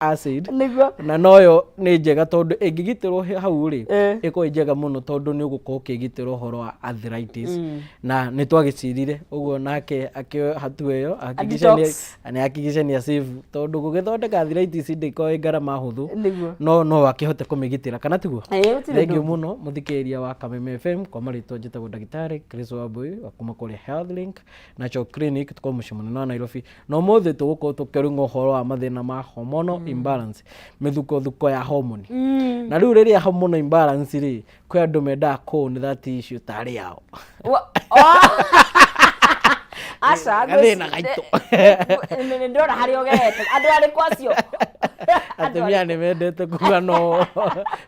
Acid. Nĩguo. Na noyo nĩ njega tondũ ĩngĩgitĩrwo hau rĩ, ĩkorwo ĩ njega mũno tondũ nĩ ũgũkorwo ũkĩgitĩra ũhoro wa arthritis. Na nĩ twagĩcirire ũguo nake akĩoya hatua ĩyo, hakikisha nĩ Detox. Nĩ hakikisha nĩ save tondũ gũgĩthondeka arthritis ndĩkoragwo ĩ ngarama hũthũ. Nĩguo. No akĩhote kũmĩgitĩra, kana tiguo? Ĩĩ, gũtirĩ Thengiũ ũndũ. Mũno mũthikĩrĩria wa Kameme FM. Kwa marĩtwa njĩtagwo ndagĩtarĩ Chris Wambui wa kuma kũrĩa Health Link Natural Clinic, tũkorwo mũciĩ mũnene wa Nairobi. Na ũmũthĩ tũgũkorwo tũkĩrung'a ũhoro wa mathĩna ma hormonal imbalance, mĩthukothuko ya hormone. Na rĩu rĩrĩa hormonal imbalance rĩ, kwĩ andũ mendaga kũ that issue tarĩ yao. Oh! Aca. Gathĩna gaitũ. Nĩ ndĩrona harĩa ũgerete. Andũ arĩkũ acio? Andũ Atumia arĩkũ? nĩ mendete kuga no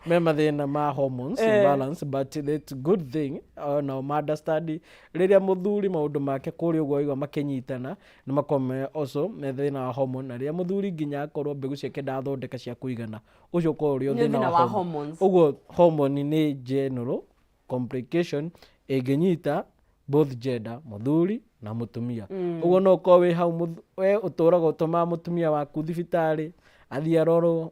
me mathĩna ma hormones imbalance, but it's good thing nao ma understand rĩrĩa mũthuri maũndũ make kũrĩa ũguo aigua makĩnyitana, nĩ makoragwo me also me thĩna wa hormone. Na rĩrĩa mũthuri nginya akorwo mbegũ ciake ndathondeka cia kũigana, ũcio ũkorwo ũrĩ o Nĩ thĩna thĩna wa wa hormone. Hormones. Ũguo hormone nĩ general complication ĩngĩnyita both gender, mũthuri na mũtumia. Ũguo no ũkorwo wĩ hau we ũtũraga ũtũmaga mũtumia waku thibitarĩ athiĩ arorwo,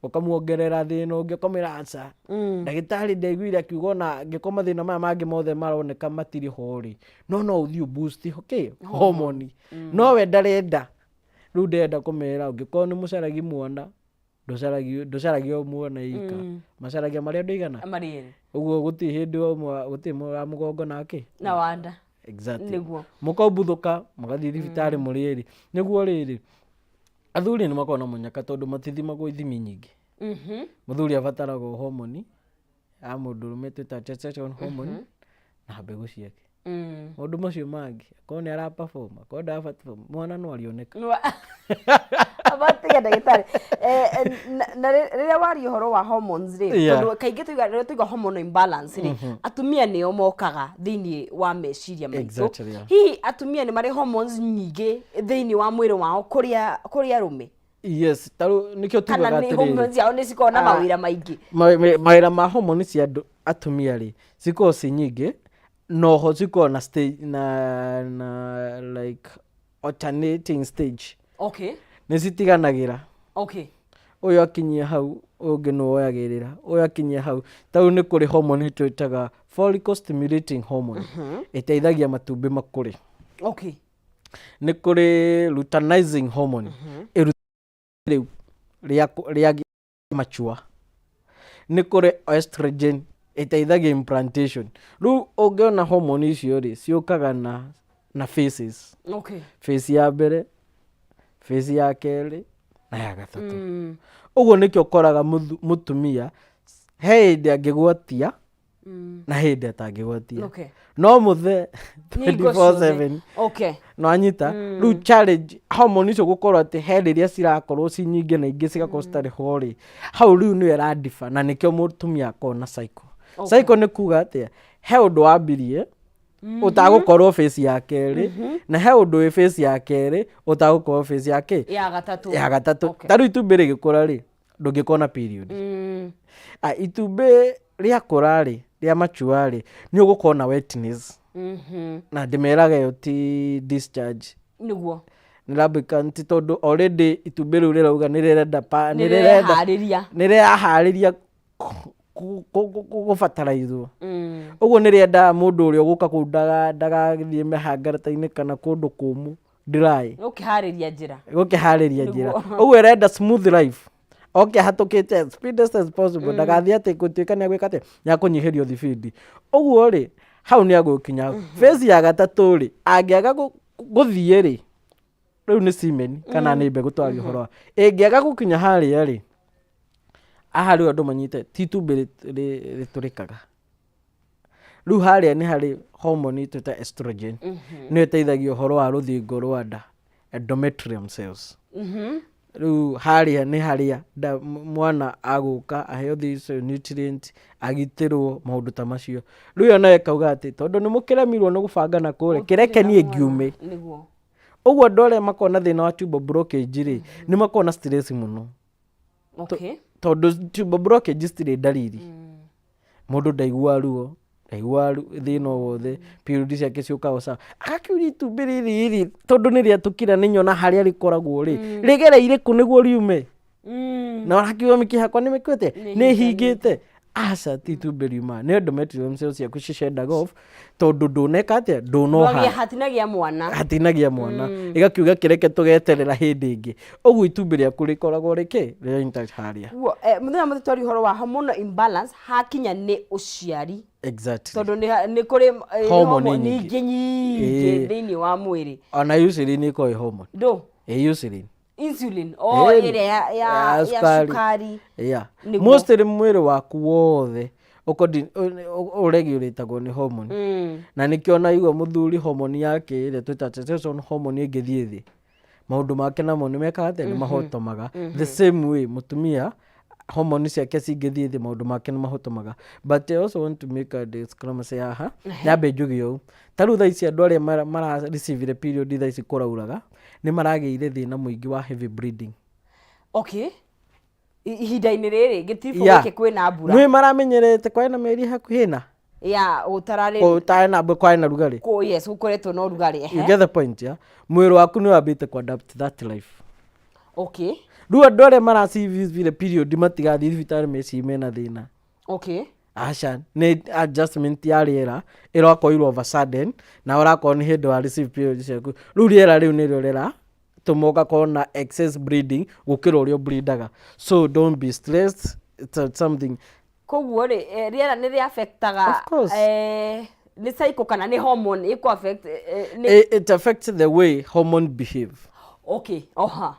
ũkamuongerera thĩna ũngĩ, ũkamwĩra, "Aca, ndagĩtarĩ ndaiguire akiuga ona angĩkorwo mathĩna maya mangĩ mothe maroneka matirĩ ho rĩ, no ũthiĩ ũ boost okay hormone." No we ndarenda, rĩu ndĩrenda kũmera ũngĩkorwo nĩ mũcaragi mwana, ndũcaragio mwana ika, macaragia marĩa andũ aigana. Marĩ erĩ. Ũguo gũtirĩ hĩndĩ ũmwe gũtirĩ wa mũgongo nake na wanda. Exactly. Nĩguo. Mũkombuthũka mũgathiĩ thibitarĩ mũrĩ erĩ. Nĩguo rĩrĩ, athuri nĩ makoragwo na mũnyaka tondũ matithimagwo ithimi nyingĩ. Mũthuri abataraga o hormone ya mũndũrũme twĩtaga testosterone hormone na mbegũ ciake. Maũndũ macio mangĩ, akorwo nĩ ara perform, akorwo ndara perform, mwana no arĩoneka. Abatiga ndagĩtarĩ. Na rĩrĩa waria ũhoro wa hormones rĩ, tondũ kaingĩ tuiga, rĩrĩa tuiga hormonal imbalance rĩ, atumia nĩo mokaga thĩinĩ wa meciria maitũ. Hihi atumia nĩ marĩ hormones nyingĩ thĩinĩ wa mwĩrĩ wao kũrĩ arũme? Yes, tarĩu nĩkĩo Kana tugaga nĩ atĩrĩrĩ, hormones ciao nĩ cikoragwo na Ah. mawĩra maingĩ? Mawĩra ma hormone cia andũ atumia rĩ, cikoragwo ci nyingĩ, noho cikoragwo na stage na like alternating stage. Nĩ citiganagĩra. Ũyũ akinyia hau, ũyũ ũngĩ nĩ woyagĩrĩra, ũyũ akinyia hau. Tarĩu nĩ kũrĩ hormone twĩtaga follicle stimulating hormone, ĩteithagia matumbĩ makũre. Nĩ kũrĩ luteinizing hormone, ĩrutaga rĩu rĩa machua. Nĩ kũrĩ estrogen, ĩteithagia implantation. Rĩu ũngĩona hormone icio rĩ, ciũkaga na phases. Phase ya mbere, phase ya kerĩ na ya gatatũ. Ũguo nĩkĩo ũkoraga mũtumia he hĩndĩ angĩgwatia na hĩndĩ atangĩgwatia. No mũthe Hingo ciothe. 24/7. No anyita rĩu challenge hormone icio gũkorwo atĩ he rĩrĩa cirakorwo ci nyingĩ na ingĩ cigakorwo citarĩ ho rĩ, hau rĩu nĩyo ĩrandiba na nĩkĩo mũtumia akorwo na cycle. Cycle nĩ kuga atĩa? He ũndũ wambirie ũtagũkorwo phase ya kerĩ, na he ũndũ wĩ phase ya kerĩ ũtagũkorwo phase ya kĩ? Ya gatatũ. Ya gatatũ. Ta rĩu itumbĩ rĩgĩkũra rĩ, ndũngĩkorwo na period. Ah, itumbĩ rĩakũra rĩ, rĩa machua rĩ, nĩ ũgũkorwo na wetness. Na ndĩmeraga ĩyo ti discharge. Nĩ lubricant tondũ already itumbĩ rĩu rĩrauga nĩ rĩrenda nĩ nĩ rĩrenda rĩreharĩria. Nĩ rĩraharĩria gũbataraithwo. Ũguo nĩ rĩendaga mũndũ ũrĩa ũgũka kũu ndagathiĩ mĩhangarata-inĩ kana kũndũ kũmũ dry. Gũkĩharĩria njĩra. Gũkĩharĩria njĩra. Ũguo ĩrenda smooth life, oke ahatũkĩte as speedest as possible, ndagathiĩ atĩ gũtuĩka nĩ agwĩka atĩ nĩ akũnyihĩrio thibindi. Ũguo rĩ, hau nĩ agũkinya phase ya gatatũ rĩ, angĩaga gũthiĩ rĩ, rĩu nĩ semen kana nĩ mbegũ twaria ũhoro wa ĩngĩaga gũkinya harĩa rĩ, haha rĩu andũ manyite ti itumbĩ rĩtũrĩkaga. Rĩu harĩa nĩ harĩ hormone twĩta estrogen, nĩyo ĩteithagia ũhoro wa rũthingo rwa nda, endometrium cells. Rĩu harĩa nĩ harĩa mwana agũka aheo these nutrient, agitĩrwo maũndũ ta macio. Rĩu ĩyo nayo ĩkauga atĩ tondũ nĩ mũkĩremirwo nĩ gũbanga na kũrĩa, kĩreke niĩ ngiume. Ũguo andũ arĩa makoragwo na thĩna wa tubal blockage rĩ, nĩ makoragwo na stress mũno. Tondũ tubal blockage citirĩ ndariri. Mũndũ ndaiguaga ruo, ndaiguaga thĩna o wothe, period ciake ciũkaga o sawa. Agakĩũria itumbĩ rĩrĩ rĩ, tondũ nĩ rĩatũkire nĩ nyona harĩa rĩkoragwo rĩ, rĩgereire kũ nĩguo riume? Na ũrakiuga mĩkiha yakwa nĩ mĩkuĩte, nĩ hingĩte. Aca, ti itumbĩ riuma, nĩ endometrium cells ciaku cicendaga off tondũ ndũneka atĩa, ndũnoha. Ndwagĩa hatinagĩa mwana. Hatinagĩa mwana, ĩgakiuga kĩreke tũgeterera hĩndĩ ĩngĩ. Ũguo itumbĩ rĩaku rĩkoragwo rĩkĩ rĩ intact harĩa. Guo mũthenya mũthĩ twaria ũhoro wa hormonal imbalance hakinya nĩ ũciari. Tondũ nĩ kũrĩ Hormone hormone nyingĩ. nyingĩ nyingĩ thĩinĩ wa mwĩrĩ. Ona insulin ĩkoragwo ĩ hormone. Ndũ? Ĩ insulin. Insulin, oh, Ĩni. ĩrĩa ya Ya cukari. cukari. Yeah. Nĩguo. Mostly mwĩrĩ waku wothe ũregulĩtagwo nĩ hormone. Na nĩkĩo ona igua mũthuri hormone yake ĩrĩa twĩtaga testosterone hormone ĩngĩthiĩ thĩ, maũndũ make namo nĩ mekaga atĩa? Nĩ mahotomaga. The same way mũtumia hormone ciake cingĩthiĩ thĩ, maũndũ make nĩ mahotomaga. But I also want to make a disclaimer say haha, nyambe njuge ũũ, ta rĩu thaa ici andũ arĩa mara receive period thaa ici kũrauraga, nĩ maragĩire thĩna mũingĩ wa heavy bleeding. Okay. Ihinda-inĩ rĩrĩ gĩtiribũ gĩkĩ kwĩna mbura. Nĩ maramenyerete kwarĩ na mĩeri hakuhĩ na ya gũtararĩ gũtarĩ na mbura, kwarĩ na rugarĩ. Yes, gũkoretwo na ũrugarĩ. You get the point, yeah? Mwĩrĩ waku nĩ wambĩte ku adapt that life. Rĩu andũ arĩa maracivire period matigathiĩ thibitarĩ mecirie mena thĩna. Aca, nĩ adjustment ya rĩera ĩrakorirwo over sudden, na ũrakorwo nĩ hĩndĩ wa receive period ciaku. Rĩu rĩera rĩu nĩrĩo rĩra tũma ũgakorwo na excess bleeding gũkĩra ũrĩa ũbleedaga. So don't be stressed, it's a something. Koguo rĩ, rĩera nĩ rĩ affectaga, Of course. Nĩ cycle kana nĩ hormone ĩkũ affect, nĩ It affects the way hormone behave. Okay, oha.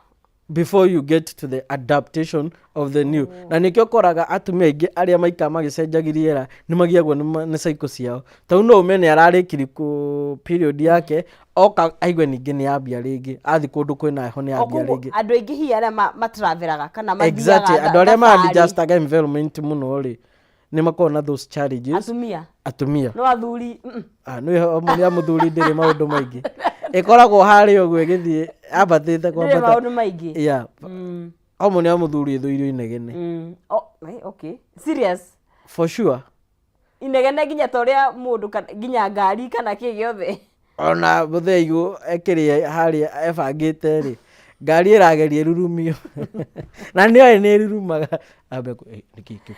Before you get to the adaptation of the new. Na nĩkĩo ũkoraga atumia aingĩ arĩa maikara magĩcenjagia rĩera nĩ magiagwo nĩ cycle ciao. Tondũ no ũmene ararĩkiri kũ period yake, oka aigue ningĩ nĩ yambia rĩngĩ, athiĩ kũndũ kwĩna heho nĩ yambia Koguo rĩngĩ. andũ aingĩ hihi arĩa matravelaga kana mathiaga Exactly, andũ arĩa thabarĩ. ma-adjustaga environment mũno rĩ, nĩ makoragwo na those challenges. Atumia. Atumia. No athuri. Ah, nĩ hormone ya mũthuri ndĩrĩ maũndũ maingĩ. Ĩkoragwo harĩa ũguo ĩgĩthiĩ yambatĩte Ndĩrĩ kwambata. maũndũ maingĩ. Yeah. Hormone ya mũthuri ĩthũire inegene. Oh, okay. Serious? For sure. Inegene nginya ta ũrĩa mũndũ nginya ngari kana kĩ gĩothe. Ona mũthei ekĩrĩ harĩa ebangĩte rĩ, ngari ĩrageria ĩrurumio. Na nĩoĩ nĩ ĩrurumaga. Ambe nĩkĩ kĩu?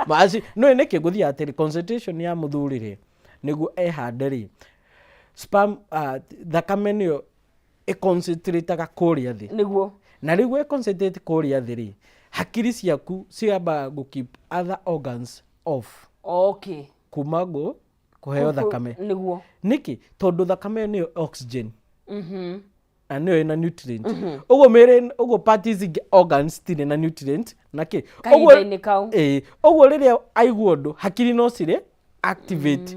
Maci, nĩũĩ nĩkĩ ngũthiaga atĩrĩ, concentration ya mũthuri rĩ, nĩguo ehande rĩ, sperm, thakame nĩyo ĩconcentrataga kũrĩa thĩ. Na rĩu ĩconcentrate kũrĩa thĩ rĩ, hakiri ciaku ciambaga gũ keep other organs off. Kuma kũheo thakame. Nĩkĩ? Tondũ thakame nĩyo oxygen. Na nĩyo ĩna nutrient. Ũguo mĩĩrĩ, ũguo parts ingĩ organs citirĩ na nutrient na kĩ? Kahinda-inĩ kau. Ĩĩ. Ũguo rĩrĩa aigua ũndũ, hakiri no cirĩ activate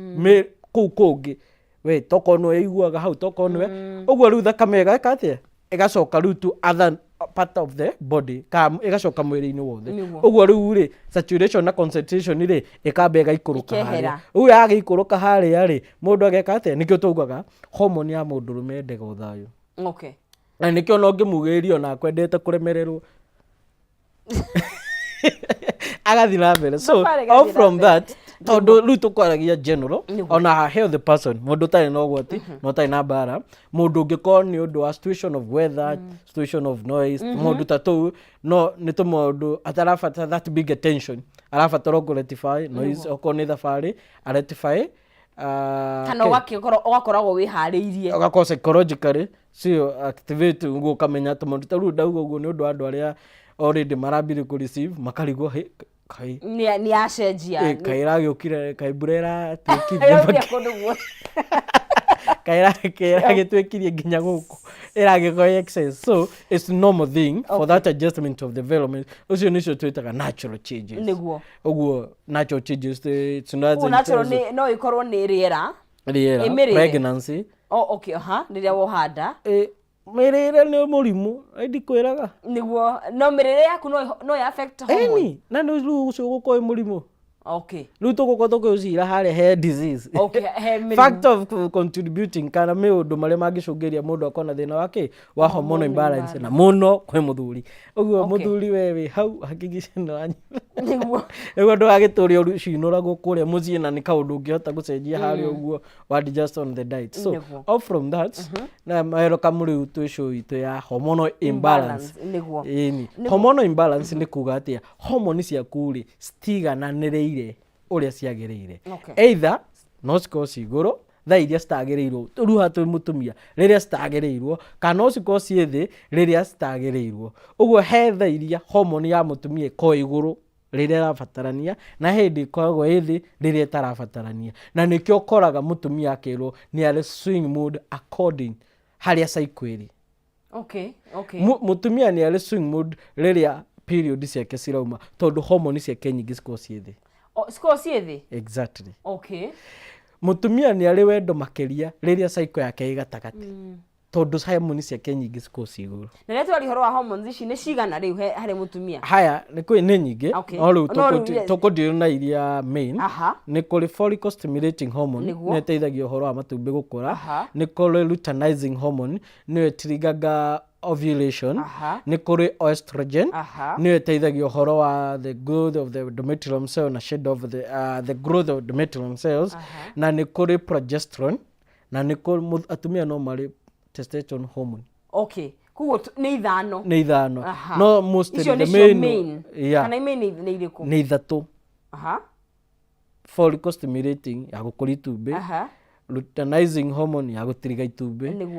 kũu kũngĩ. We, tokorwo nĩwe ĩiguaga hau, tokorwo nĩwe. Ũguo rĩu thakame ĩgeka atĩa? Ĩgacoka rĩu to other part of the body, kana ĩgacoka mwĩrĩ-inĩ wothe. Ũguo rĩu rĩ, saturation na concentration rĩ, ĩkamba ĩgaikũrũka harĩa. Ĩkehera. Rĩu yagĩikũrũka harĩa rĩ, mũndũ ageka atĩa? Nĩkĩo taugaga hormone ya mũndũrũme yendaga o thayũ. Na nĩkĩo ona ũngĩmugĩrĩria ona akwendete kũremererwo. Agathiĩ na mbere. So, Thabarĩ all ĩgathiĩ na from mbere. that, tondũ rĩu tũkwaragia general, ona healthy person, mũndũ ũtarĩ na ũgwati, na ũtarĩ na mbara, mũndũ ũngĩkorwo nĩ ũndũ wa situation of weather, situation of noise, mũndũ ta tũu, no nĩ tũmaũndũ atarabatara that big attention, arabatara o kũ rectify noise, okorwo nĩ thabarĩ, a rectify, Kana ũgakoragwo wĩharĩirie. Ũgakorwo psychologically cio activate ũguo ũkamenya tũmaũndũ ta rĩu ndauga ũguo nĩ ũndũ wa andũ arĩa already marambire kũ receive makarigwo, hĩ, kaĩ Nĩ yacenjia. Kaĩ ĩragĩũkire, kaĩ mbura ĩratuĩkirie Ĩraumire kũndũ guothe. Kaĩ ĩragĩtuĩkirie nginya gũkũ ĩragĩkorwo ĩ excess. So it's normal thing for that adjustment of development. Ũcio nĩcio twĩtaga natural changes. Ũguo natural changes, it's not Ũguo natural nĩ no ĩkorwo nĩ rĩera. Rĩera, Ĩ mĩrĩre. pregnancy. Oh, okay, aha, rĩrĩa wohanda. Mĩrĩre nĩ mũrimũ, ndikwĩraga. Nĩguo, no mĩrĩre yaku no ĩ affect hormone. Ĩni, na nĩ rĩu ũcio ũgũkorwo wĩ mũrimũ. Rĩu tũgũkorwo tũkĩũcira harĩa he disease. Okay, he mĩrimũ. Factor of contributing kana maũndũ marĩa mangĩcũngĩrĩria mũndũ akorwo na thĩna wa kĩ wa hormonal imbalance na mũno kwĩ mũthuri. Ũguo mũthuri we wĩ hau hakikisha nĩ wanyua nĩguo ndũgagĩtũre ũcinũragwo kũrĩa mũciĩ, na nĩ kaũndũ ũngĩhota gũcenjia harĩa ũguo wa adjust on the diet. So off from that, na welcome rĩu twĩ show itũ ya hormonal imbalance. Ĩni, hormonal imbalance nĩ kuga atĩa? Hormone ciaku rĩ, citigananĩrĩire ũrĩa ciagĩrĩire. Either no cikorwo ci igũrũ thaa iria citagĩrĩirwo, rĩu haha twĩ mũtumia, rĩrĩa citagĩrĩirwo, kana no cikorwo ciĩ thĩ rĩrĩa citagĩrĩirwo. Ũguo he thaa iria hormone ya mũtumia ĩkoragwo igũrũ rĩrĩa ĩrabatarania, na he hĩndĩ ĩkoragwo ĩ thĩ rĩrĩa ĩtarabatarania, na nĩkĩo ũkoraga mũtumia akĩrwo nĩ arĩ swing mood according harĩa cycle ĩrĩ. Mũtumia nĩ arĩ swing mood rĩrĩa period ciake cirauma, tondũ hormone ciake nyingĩ cikoragwo ciĩ thĩ. O, cikoragwo ciĩ thĩ? Exactly. Mũtumia nĩ arĩ wendo makĩria rĩrĩa cycle yake ĩ gatagatĩ, tondũ hormone ciake nyingĩ cikoragwo ciĩ igũrũ. Na rĩrĩa twaria ũhoro wa hormones ici, nĩ cigana rĩu harĩ mũtumia? Haya, nĩ kwĩ nĩ nyingĩ. No rĩu No rĩu, yes. tũkũdeal na iria main. Nĩ kũrĩ follicle stimulating hormone, nĩ ĩteithagia ũhoro wa matumbĩ gũkũra. Nĩ kũrĩ luteinizing hormone, nĩyo ĩtriggaga ovulation. Nĩ kũrĩ estrogen, nĩyo ĩteithagia ũhoro wa the growth of the endometrium cell na shed of the growth of endometrium cells. Na nĩ kũrĩ progesterone, na nĩ kũrĩ atumia no marĩ testosterone hormone. Okay, koguo nĩ ithano. Nĩ ithano. No mostly Icio the nĩcio main, main. Yeah. Kana main nĩ irĩkũ? Nĩ ithatũ. Follicle stimulating ya gũkũria itumbĩ, luteinizing hormone ya gũtiriga itumbĩ,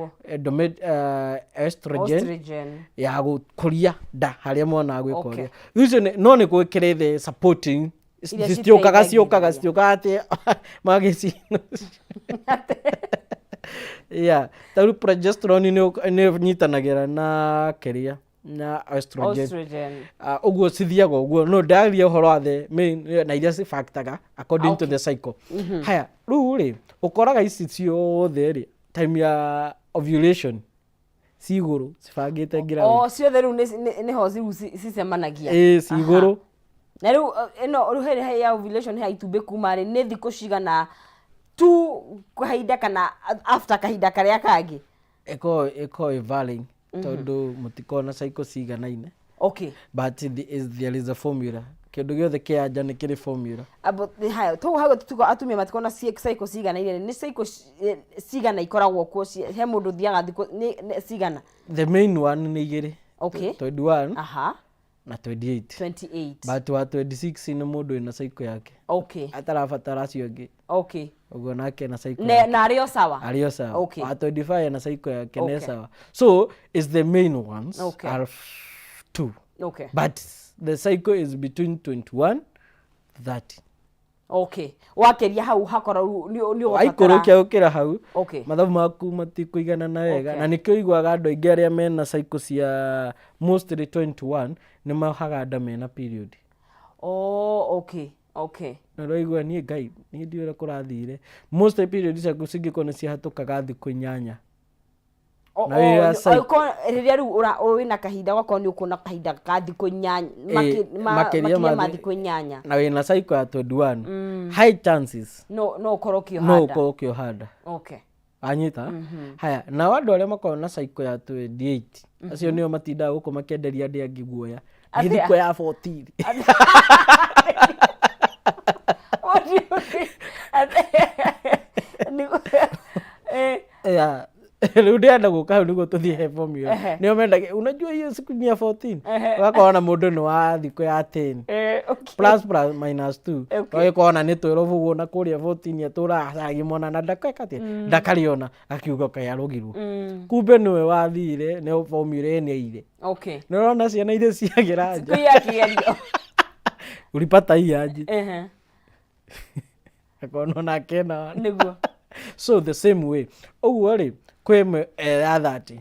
estrogen Estrogen. ya gũkũria nda harĩa mwana agwĩka ũrĩa. Icio no nĩ gwĩkĩrĩ the supporting Iria citiũkaga ciũkaga citeithagĩrĩria. Citiũkaga atĩ magĩcino. Yeah, ta rĩu progesterone nĩ nyitanagĩra na kĩrĩa na estrogen. Estrogen. Ũguo cithiaga ũguo, no ndaria ũhoro wa the main na iria cibactaga according to the cycle. Haya, rĩu rĩ, ũkoraga ici ciothe rĩ, time ya ovulation ci igũrũ cibangĩte ngira. O ciothe rĩu nĩho rĩu cicemanagia. Ĩĩ, ci igũrũ. Na rĩu ĩno rĩu he ya ovulation, he itumbĩ kuma rĩ, nĩ thikũ cigana tu kahinda kana after kahinda karĩa kangĩ? Ĩkoragwo ĩ varying, tondũ mũtikoragwo na cycle ciganaine. But there is a formula. Kĩndũ gĩothe kĩa anja nĩ kĩrĩ formula. Abo, haya toguo hau tuga atumia matikorwo na cycle ciganaine, nĩ cycle cigana ikoragwo kuo? He mũndũ ũthiaga thikũ nĩ cigana? The main one nĩ igĩrĩ. 21 na 28. 28. But wa 26 nĩ mũndũ wĩna cycle yake atarabatara acio angĩ. Ũguo nake na cycle yake. Na arĩ o sawa. Arĩ o sawa. Wa 25 na cycle yake nĩ sawa. So it's the main ones are two. But the cycle is between 21 30. Okay, wakeria hau hakora rĩu nĩ ũgũbatara. Waikũrũkia gũkĩra hau, mathabu maku matikũiganana wega. Na nĩkĩo ũiguaga andũ aingĩ arĩa mena cycle cia mostly 21 nĩ mohaga nda mena period. Oh, okay. Na ũraigua niĩ Ngai niĩ ndiũĩ ũrĩa kũrathire. Mostly period ciaku cingĩkorwo nĩ ciahatũkaga thikũ 8 na wĩra Rĩrĩa rĩu wĩna kahinda, ũgakorwo nĩ ũkuona kahinda ka thikũ 8 makĩria makĩria ma thikũ 8. Na wĩna cycle ya 21, high chances no ũkorwo ũkĩoha no nda. ũkorwo ũkĩoha nda. Anyita haya, nao andũ arĩa makoragwo na cycle ya 28, acio nĩo matindaga gũkũ makĩenderia andũ angĩ guoya nĩ Atĩa? thikũ ya 14. What do you mean? Yeah. Rĩu ndĩrenda gũka hau nĩguo tũthiĩ he formula. Nĩo mendagia, unajua hiyo siku ni ya 14. Ũgakora na mũndũ nĩ wa thikũ ya 10 plus plus minus 2. Ũgagĩkorwo ona nĩ 12 ũguo, na kũrĩa 14 atũraga acagimona na ndakeka atĩa, ndakarĩona, akiuga kaĩ arũgirwo. Kumbe nĩwe wathire nĩ formula ĩnĩaire. Nĩ ũrona ciana iria ciagĩra nja Siku ya kĩgerio. Ulipata hii aje? Akona onake ena. So the same way ũguo rĩ, kwĩ ĩmwe ya 30.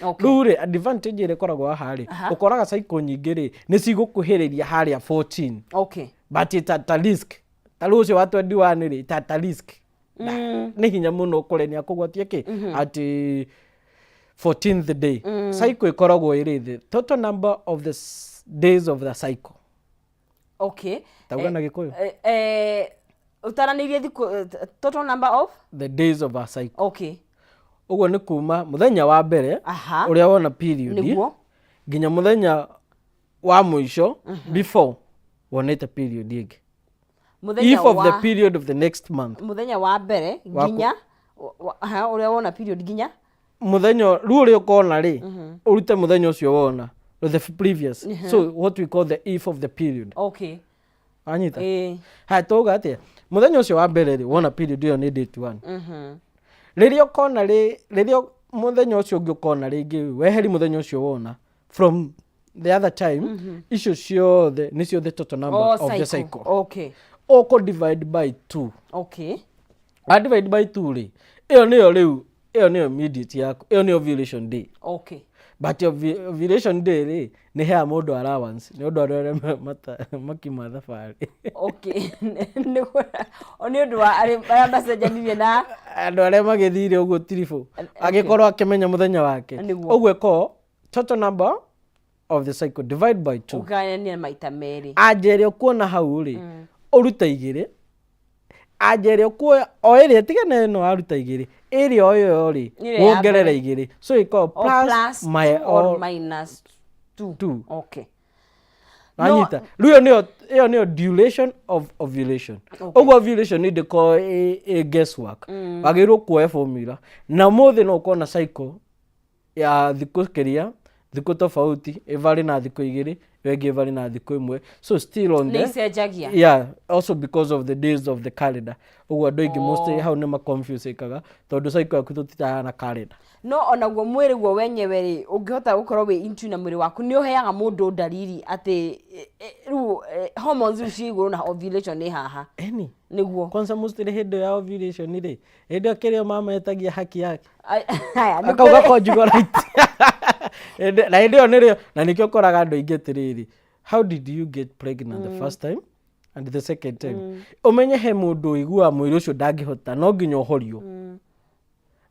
Rĩu rĩ, advantage ĩrĩa ĩkoragwo haha rĩ, ũkoraga cycle nyingĩ rĩ, nĩ cigũkuhĩrĩria harĩa 14. But it's at a risk. Ta rĩu ũcio wa 21 rĩ, it's at a risk. Nĩ hinya mũno ũkore nĩ akũgwatia kĩ at 14th day. Cycle ĩkoragwo ĩrĩ the total number of the days of the cycle. Okay. Tauga na Gĩkũyũ. Ũtaranĩirie thikũ, total number of the days of a cycle. Ũguo nĩ kuma mũthenya wa mbere ũrĩa wona period nginya mũthenya wa mũico before wonete period ĩngĩ. Mũthenya If of the wa period of the next month. Mũthenya wa mbere nginya ũrĩa wona period nginya Mũthenya rĩu ũrĩa ũkona rĩ, ũrute mũthenya ũcio wona the previous, so what we call the eve of the period. Wanyita? Ĩĩ. Haya, tauga atĩa, mũthenya ũcio wa mbere rĩ wona period ĩyo nĩ date one. Rĩrĩa ũkona rĩ, rĩrĩa mũthenya ũcio ũngĩ ũkona rĩngĩ, weheri mũthenya ũcio wona from the other time, icio ciothe nĩcio the total number Oh, of the cycle. cycle. Ũkũ divide by two. A divide by two rĩ, ĩyo nĩyo rĩu, ĩyo nĩyo immediate yaku, ĩyo nĩyo ovulation day. But ovulation day rĩ, nĩ heaga mũndũ allowance nĩ ũndũ andũ arĩa makiuma thabarĩ. Okay, nĩ ũndũ wa arĩa macenjanirie na andũ arĩa magĩthire ũguo tiribũ, agĩkorwo akĩmenya mũthenya wake. Ũguo ĩkorwo total number of the cycle divide by two. Ũgayania maita merĩ. Anja ĩrĩa ũkuona hau rĩ, ũrute igĩrĩ. Anja ĩrĩa ũkuoya o ĩrĩa tigana ĩno waruta igĩrĩ, ĩrĩa o ĩyo rĩ, Ĩrĩa ya wongerere mbere. igĩrĩ, so ĩkorwo O plus plus my two or all minus two. Two. Wanyita? Rĩu ĩyo nĩyo duration of ovulation. Ũguo ovulation nĩ ndĩkorwo ĩ guesswork, wagĩrĩirwo kuoya formula, na ũmũthĩ no ũkorwo na cycle ya thikũ kĩria thikũ tofauti, ĩvarĩ na thikũ 2, ĩyo ĩngĩ ĩvarĩ na thikũ 1, so still on Nĩ the icenjagia. Yeah, also because of the days of the calendar. Ũguo andũ aingĩ mostly hau nĩ maconfuse-ĩkaga tondũ cycle yaku tũtitaraga na calendar. No onaguo mwĩrĩ guo wenyewe rĩ, ũngĩhota gũkorwo wĩ in tune na mwĩrĩ waku, nĩ ũheaga mũndũ ndariri atĩ rĩu hormones rĩu ciĩ igũrũ na ovulation ĩ haha. Eni. Nĩguo. Kwanza mostly hĩndĩ ya ovulation rĩ, hĩndĩ ĩyo kĩrĩa mama etagia haki yake. Haya, nĩ Akauga conjugal right. Na hĩndĩ ĩyo nĩrĩo na nĩkĩo ũkoraga andũ aingĩ atĩrĩrĩ, how did you get pregnant the first time and the second time? Ũmenye he mũndũ ũiguaga mwĩrĩ ũcio ndangĩhota, no nginya ũhorio,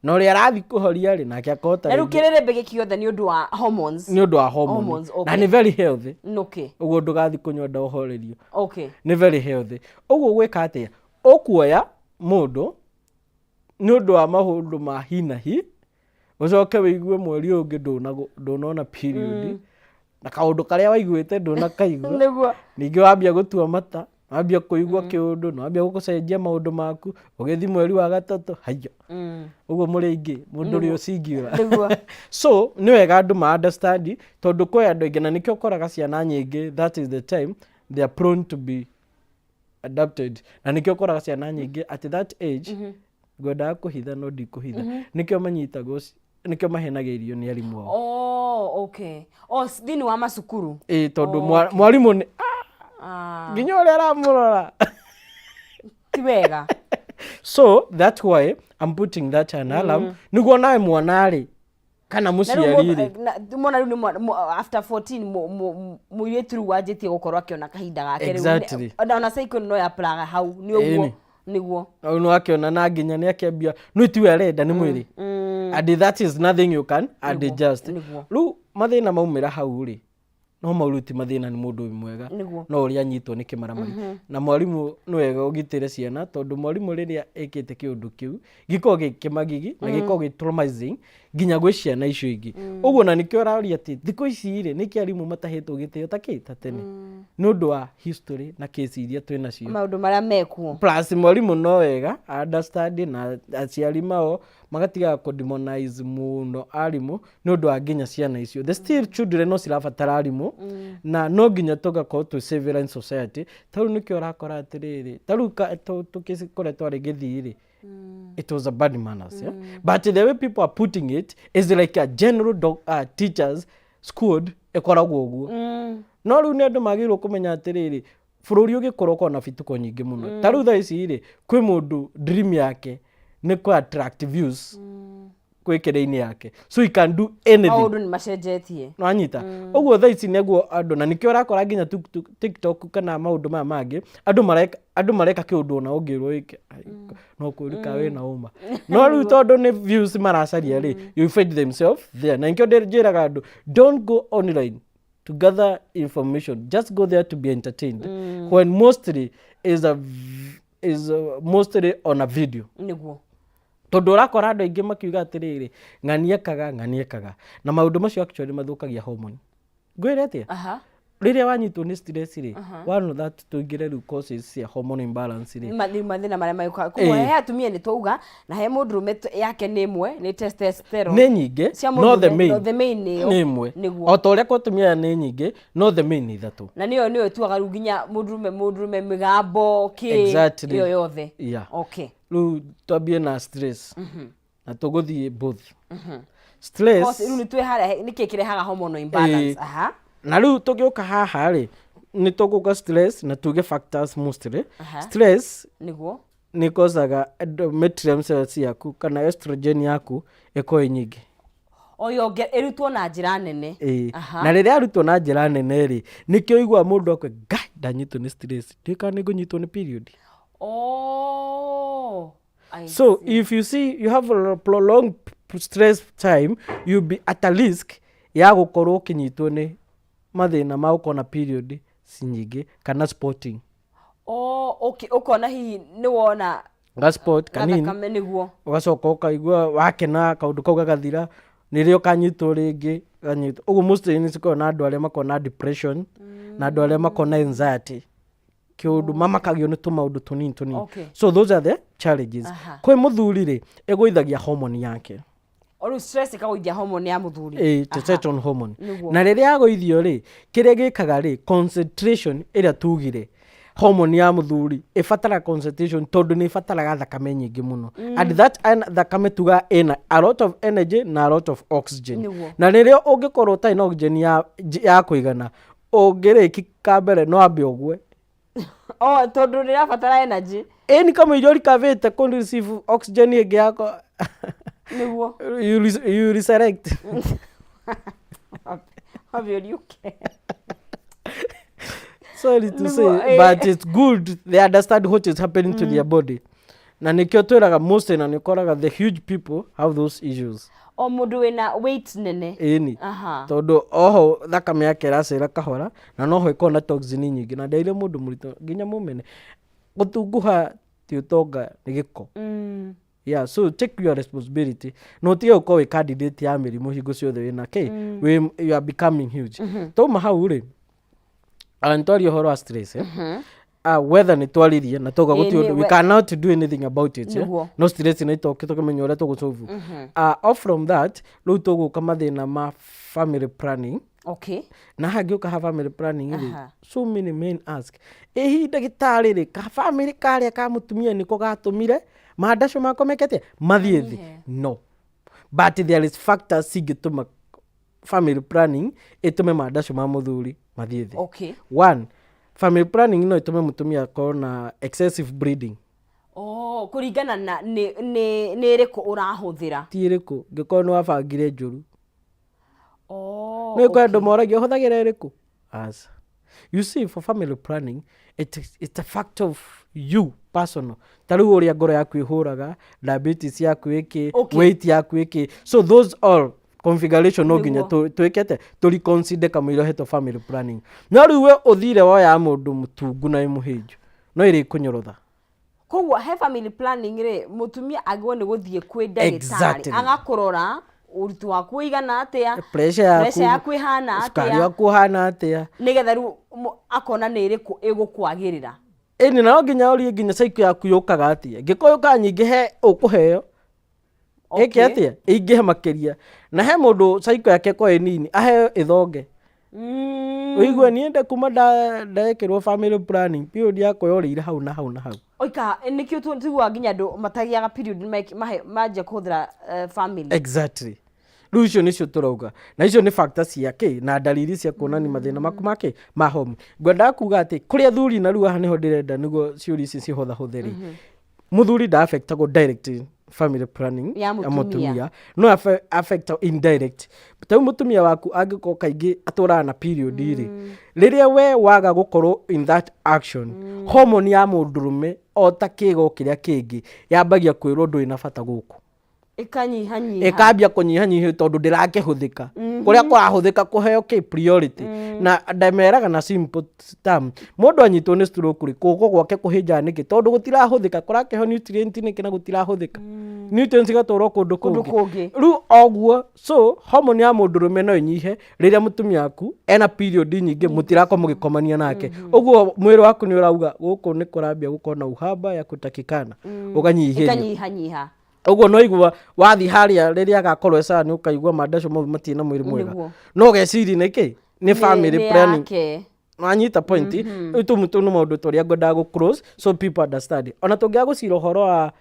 na ũrĩa arathiĩ kũhoria rĩ, nake akahota Na rĩu rĩngĩ. Kĩrĩrĩmbĩ gĩkĩ gĩothe nĩ ũndũ wa hormones. Nĩ ũndũ wa hormone. Hormones, okay. Na nĩ very healthy. Ũguo ndũgathiĩ kũnyua ndawa ũhorerio. Nĩ very healthy. Ũguo gwĩka atĩa, ũkuoya mũndũ nĩ ũndũ wa maũndũ ma hi na hi, ũcoke wĩigue mweri ũyũ ũngĩ ndũnona period, na kaũndũ karĩa waiguĩte ndũnakaigua. Ningĩ wambia gũtua mata, wambia kũigua kĩũndũ, na wambia gũcenjia maũndũ maku, ũgĩthiĩ mweri wa gatatũ haiya. Ũguo mũrĩ aingĩ mũndũ ũrĩa ũcingiura. So nĩ wega andũ ma understand, tondũ kwĩ andũ aingĩ na nĩkĩo ũkoraga ciana nyingĩ, that is the time they are prone to be adopted, na nĩkĩo ũkoraga ciana nyingĩ at that age, ngwendaga kũhitha no ndikũhitha, nĩkĩo manyitagwo nĩkĩo mahenagĩrio nĩ arimũ ao. Oh, okay. Oh, thĩinĩ wa macukuru. Ĩ, tondũ mwarimũ nĩ nginya ũrĩa aramũrora ti wega. So that's why I'm putting that an alarm, nĩguo nawe mwana rĩ kana Na rĩu mũciari rĩ. Mwana rĩu nĩ after 14 mũirĩtu rĩu wanjĩtie gũkorwo akĩona kahinda gake rĩu. Ona cycle no ya plaga hau nĩ ũguo. Nĩguo. Rĩu nĩ wakĩona na nginya nĩ akĩambia no tiwe arenda nĩ mwĩrĩ, and that is nothing you can adjust. Rĩu mathĩna maumĩra hau rĩ, no mau rĩu ti mathĩna, nĩ mũndũ wĩ mwega, no ũrĩa anyitwo nĩ kĩmaramari. Na mwarimũ nĩ wega ũgitĩre ciana, tondũ mwarimũ rĩrĩa ĩkĩte kĩũndũ kĩu gĩkoragwo gĩ kĩmagigi na gĩkoragwo gĩ traumatizing nginya gwĩ ciana icio ingĩ. Ũguo na nĩkĩo ũroria atĩ thikũ ici rĩ, nĩkĩ arimũ matahetwo gĩtĩo ta kĩ ta tene, nĩ ũndũ wa history na case iria twĩ nacio. Maũndũ marĩa mekuo. Plus mwarimũ no wega understand, na aciari mao magatigaga kũ demonize mũno arimũ nĩ ũndũ wa nginya ciana icio. The still children no cirabatara arimũ, na no nginya tũgakorwo twĩ civilized society. Ta rĩu nĩkĩo ũrakora atĩrĩrĩ, ta rĩu tũkĩkũrĩa twarĩ gĩthii rĩ, it was a bad manners, yeah? But the way people are putting it is like a general teachers squad ĩkoragwo ũguo. No rĩu nĩ andũ magĩrĩirwo kũmenya atĩrĩrĩ, bũrũri ũgĩkũra ũkoragwo na bituko nyingĩ mũno. Ta rĩu thaa ici rĩ, kwĩ mũndũ dream yake nĩ kũ attract views kwĩ kĩrĩa-inĩ yake, so he can do anything. Maũndũ nĩ macenjetie. Nwanyita? Ũguo thaa ici nĩguo andũ, na nĩkĩo ũrakora nginya TikTok kana maũndũ maya mangĩ, andũ mareka kĩũndũ ona ũngĩrwo wĩke no kũrika wĩna ũma, no rĩu tondũ nĩ views maracaria rĩ, you find themselves there. Na nĩkĩo njĩraga andũ, don't go online. To gather information, just go there to be entertained, when mostly is a is mostly on a video. Tondũ ũrakora andũ aingĩ makiuga atĩrĩrĩ, ng'ani ekaga, ng'ani ekaga, na maũndũ macio actually mathũkagia hormone. Ngwĩre atĩa? Rĩrĩa wanyitwo nĩ stress rĩ, one of that, tũingĩre rĩu causes cia hormone imbalance rĩ. Mathĩna marĩa magĩũkaga. Koguo he atumia nĩ twauga, na he mũndũrũme yake nĩ ĩmwe, nĩ testosterone. Nĩ nyingĩ. Cia no the mũndũrũme, main no, the main nĩyo. Nĩ ĩmwe. O ta ũrĩa kwa atumia nĩ nyingĩ, no the main nĩ ithatũ. Na nĩyo ĩtuaga rĩu nginya mũndũrũme mĩgambo kĩ ĩyo yothe. Rĩu twambie na stress, na tũgũthiĩ both stress. Cause rĩu nĩ twĩ harĩa, nĩkĩ kĩrehaga hormonal imbalance? Na rĩu tũgĩũka haha rĩ, nĩ tũgũka stress na tuge factors mostly. Stress nĩ kosaga endometrium cells yaku kana estrogen yaku ĩkorwo ĩ nyingĩ. O yonge ĩrutwo na njĩra nene. Na rĩrĩa arutwo na njĩra nene rĩ, nĩkĩo ũiguaga mũndũ akwe ngai ndanyitwo nĩ stress, ndiũĩ kana nĩ ngũnyitwo nĩ period. Oh, I So if you see you have a prolonged stress time, you'll be at a risk ya gũkorwo ũkĩnyitwo nĩ mathĩna ma gũkorwo na period ci nyingĩ kana spotting. Oh, okay, ũkona hihi nĩ wona ga spot kanini. Gathakame, nĩguo. Ũgacoka ũkaigua wakena, kaũndũ kau gagathira, nĩrĩo kanyitwo rĩngĩ kanyitwo ũguo. Mostly nĩ cikoragwo na andũ arĩa makoragwo na depression na andũ arĩa makoragwo na anxiety, kĩũndũ mamakagio nĩ tũmaũndũ tũnini tũnini. So those are the challenges. Kwĩ mũthuri rĩ, ĩgũithagia hormone yake. O rĩu stress ĩkagũithia hormone ya mũthuri. Ĩ, testosterone hormone. Na rĩrĩa yagũithio rĩ, kĩrĩa gĩkaga rĩ, concentration ĩrĩa tugire hormone ya mũthuri ĩbataraga concentration, tondũ nĩ ĩbataraga thakame nyingĩ mũno, and that thakame tuga ĩna a lot of energy na a lot of oxygen. Na rĩrĩa ũngĩkorwo ũtarĩ na oxygen ya kũigana, ũngĩrĩki ka mbere no ambe ũgwe. Oh, tondũ rĩrabatara energy. Ĩni kamũira ũrikavĩte kũ receive oxygen ĩngĩ yako. You resurrect. Wambe ũriũke. Sorry to say, but it's good they understand what is happening to their body, na nĩkĩo twĩraga mostly, na nĩũkoraga the huge people have those issues. O mũndũ wĩna weight nene. Ĩni. Tondũ oho thakame yake ĩracera kahora, na noho ĩkorwo na toxin nyingĩ, na ndeire mũndũ mũritũ nginya mũmene gũtunguha ti ũtonga, nĩ gĩko. Yeah, so take your responsibility na ũtige gũkorwo wĩ candidate ya mĩrimũ hingo ciothe wĩna kĩ wĩ, you are becoming huge. Tauma hau rĩ, nĩtwaria ũhoro wa stress, eh? Weather nĩ twaririe na tauga gũtirĩ ũndũ we cannot do anything about it, eh? No stress nĩ itoke tũkĩmenya ũrĩa tũgũsolve. Off from that, rĩu tũgũka mathĩna ma family planning. Na hangĩũka ha family planning rĩ, so many men ask, ĩ hihi ndagĩtarĩ rĩ, ka family karĩa ka mũtumia nĩko gatũmire mandaco makwa meke atĩa, mathiĩ thĩ? No, but there is factors cingĩtũma family planning ĩtũme mandaco ma mũthuri mathiĩ thĩ. One, family planning no ĩtũme mũtumia akorwo na excessive bleeding. Oh, kũringana na nĩ ĩrĩkũ ũrahũthĩra. Ti ĩrĩkũ, ngĩkorwo nĩ wabangire njũru. Nĩ kwĩ andũ moragia ũhũthagĩra ĩrĩkũ. Aca, you see, for family planning it's a fact of you personal, ta rĩu ũrĩa ngoro yaku ĩhũraga, diabetes yaku ĩkĩ, weight yaku ĩkĩ, so those all configuration no nginya twĩke atĩa, tũ reconsider kamũira ũhetwo family planning. No rĩu we ũthire woya mũndũ mũtungu na wĩ mũhĩnju, no ĩrĩkũnyorotha. Koguo he family planning rĩ, mũtumia agĩrĩirwo nĩ gũthiĩ kwĩ ndagĩtarĩ, agakũrora ũritũ waku ũigana atĩa, pressure yaku, pressure yaku ĩhana cukari atĩa, waku ũhana atĩa, nĩgetha rĩu akona nĩ ĩrĩkũ ĩgũkwagĩrĩra. Ĩni, na no nginya ũrie nginya cycle yaku yũkaga atĩa. Ngĩkorwo yũkaga nyingĩ, he ũkũheo ĩke atĩa, ĩingĩhe makĩria, na he mũndũ cycle yake ĩkorwo ĩ nini, aheo ĩthonge. Ũigue niĩ nde kuma ndekĩrwo family planning, period yakwa yorĩire hau na hau na hau. Oika nĩkĩo tuiguaga nginya andũ matagĩaga period manjia kũhũthĩra family. Exactly. Rĩu icio nĩcio tũrauga, na icio nĩ factors cia kĩ na ndariri cia kuonania mathĩna maku makĩ ma hormone. Ngwendaga kuga atĩ kũrĩ athuri, na rĩu haha nĩho ndĩrenda nĩguo ciũria ici cihũthahũthe rĩ, mũthuri nda affectagwo direct family planning ya mũtumia. Mũtumia no affect indirect. Ta rĩu mũtumia waku angĩkorwo kaingĩ atũraga na period rĩ, rĩrĩa we waga gũkorwo in that action, hormone ya mũndũrũme o ta kĩgo kĩrĩa kĩngĩ yambagia kwĩrwo ndũrĩ na bata gũkũ. Ĩkanyihanyiha. Ĩkambia kũnyihanyihio tondũ ndĩrakĩhũthĩka kũrĩa kũrahũthĩka kũheo kĩ priority. Na ndemeraga na simple term, mũndũ anyitwo nĩ stroke rĩ, guoko gwake kũhĩnjaga nĩkĩ? Tondũ gũtirahũthĩka, kũrakĩheo nutrient nĩkĩ na gũtirahũthĩka, nutrients igatwarwo kũndũ Kũndũ kũngĩ. Kũngĩ. Rĩu oguo, so hormone ya mũndũrũme no ĩnyihe rĩrĩa mũtumia waku ena period nyingĩ, mũtirakorwo mũgĩkomania nake. Ũguo mwĩrĩ waku nĩ ũrauga gũkũ nĩ kũrambia gũkorwo na uhaba ya kutakikana, ũganyihĩrio. Ĩkanyihanyiha. Ũguo no igua wathiĩ harĩa rĩrĩa agakorwo ecani, ũkaigua mandacio mau matirĩ na mwĩrĩ mwega. No ũgeciria nĩkĩ nĩ family Nĩ planning. Yake. Wanyita point? Rĩu tũu nĩ maũndũ tũrĩa ngwendaga gũ close so people understand. Ona tũngĩaga gũcira ũhoro wa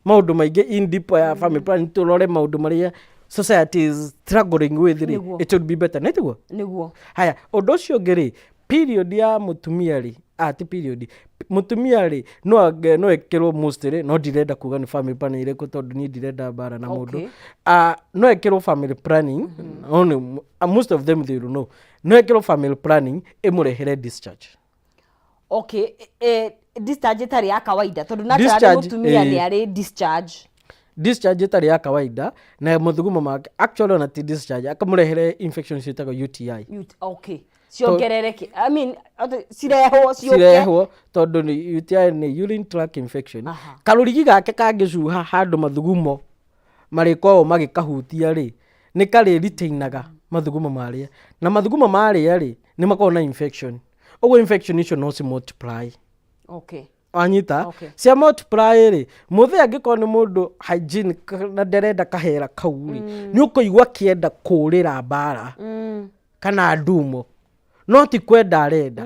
maũndũ maingĩ in deep ya family planning, tũrore maũndũ marĩa society is struggling with rĩ, it would be better, nĩ tiguo? Nĩguo. Haya, ũndũ ũcio ũngĩ rĩ, period ya mũtumia rĩ, ah, ti period, mũtumia rĩ, no ĩkĩrwo most rĩ, no ndirenda kuga nĩ family planning ĩrĩkũ tondũ niĩ ndirenda mbara na mũndũ. Ah, no ĩkĩrwo family planning, no most of them, they will know, no ĩkĩrwo family planning ĩmũrehere discharge. Okay, discharge ĩtarĩ ya kawaida, tondũ naturally Discharge, mũtumia nĩ arĩ discharge. Discharge ĩtarĩ ya kawaida na mathugumo make, actually ona ti discharge, akamũrehere infection ciĩtagwo UTI. Okay, ciongerereke, I mean, cirehwo ciũke. Cirehwo tondũ nĩ UTI, nĩ urine tract infection. Karũrigi gake kangĩcuha handũ mathugumo marĩkoragwo magĩkahutia rĩ, nĩ karĩ retainaga mathugumo marĩa, na mathugumo marĩa rĩ, nĩ makoragwo na infection. Ũguo infection icio no ci multiply. Wanyita? Okay. Cia multiply rĩ, mũthĩ angĩkorwo nĩ mũndũ hygienic na nderenda kahera kau rĩ, nĩ ũkũigua akĩenda kũũrĩra mbara kana ndumo, no ti kwenda arenda.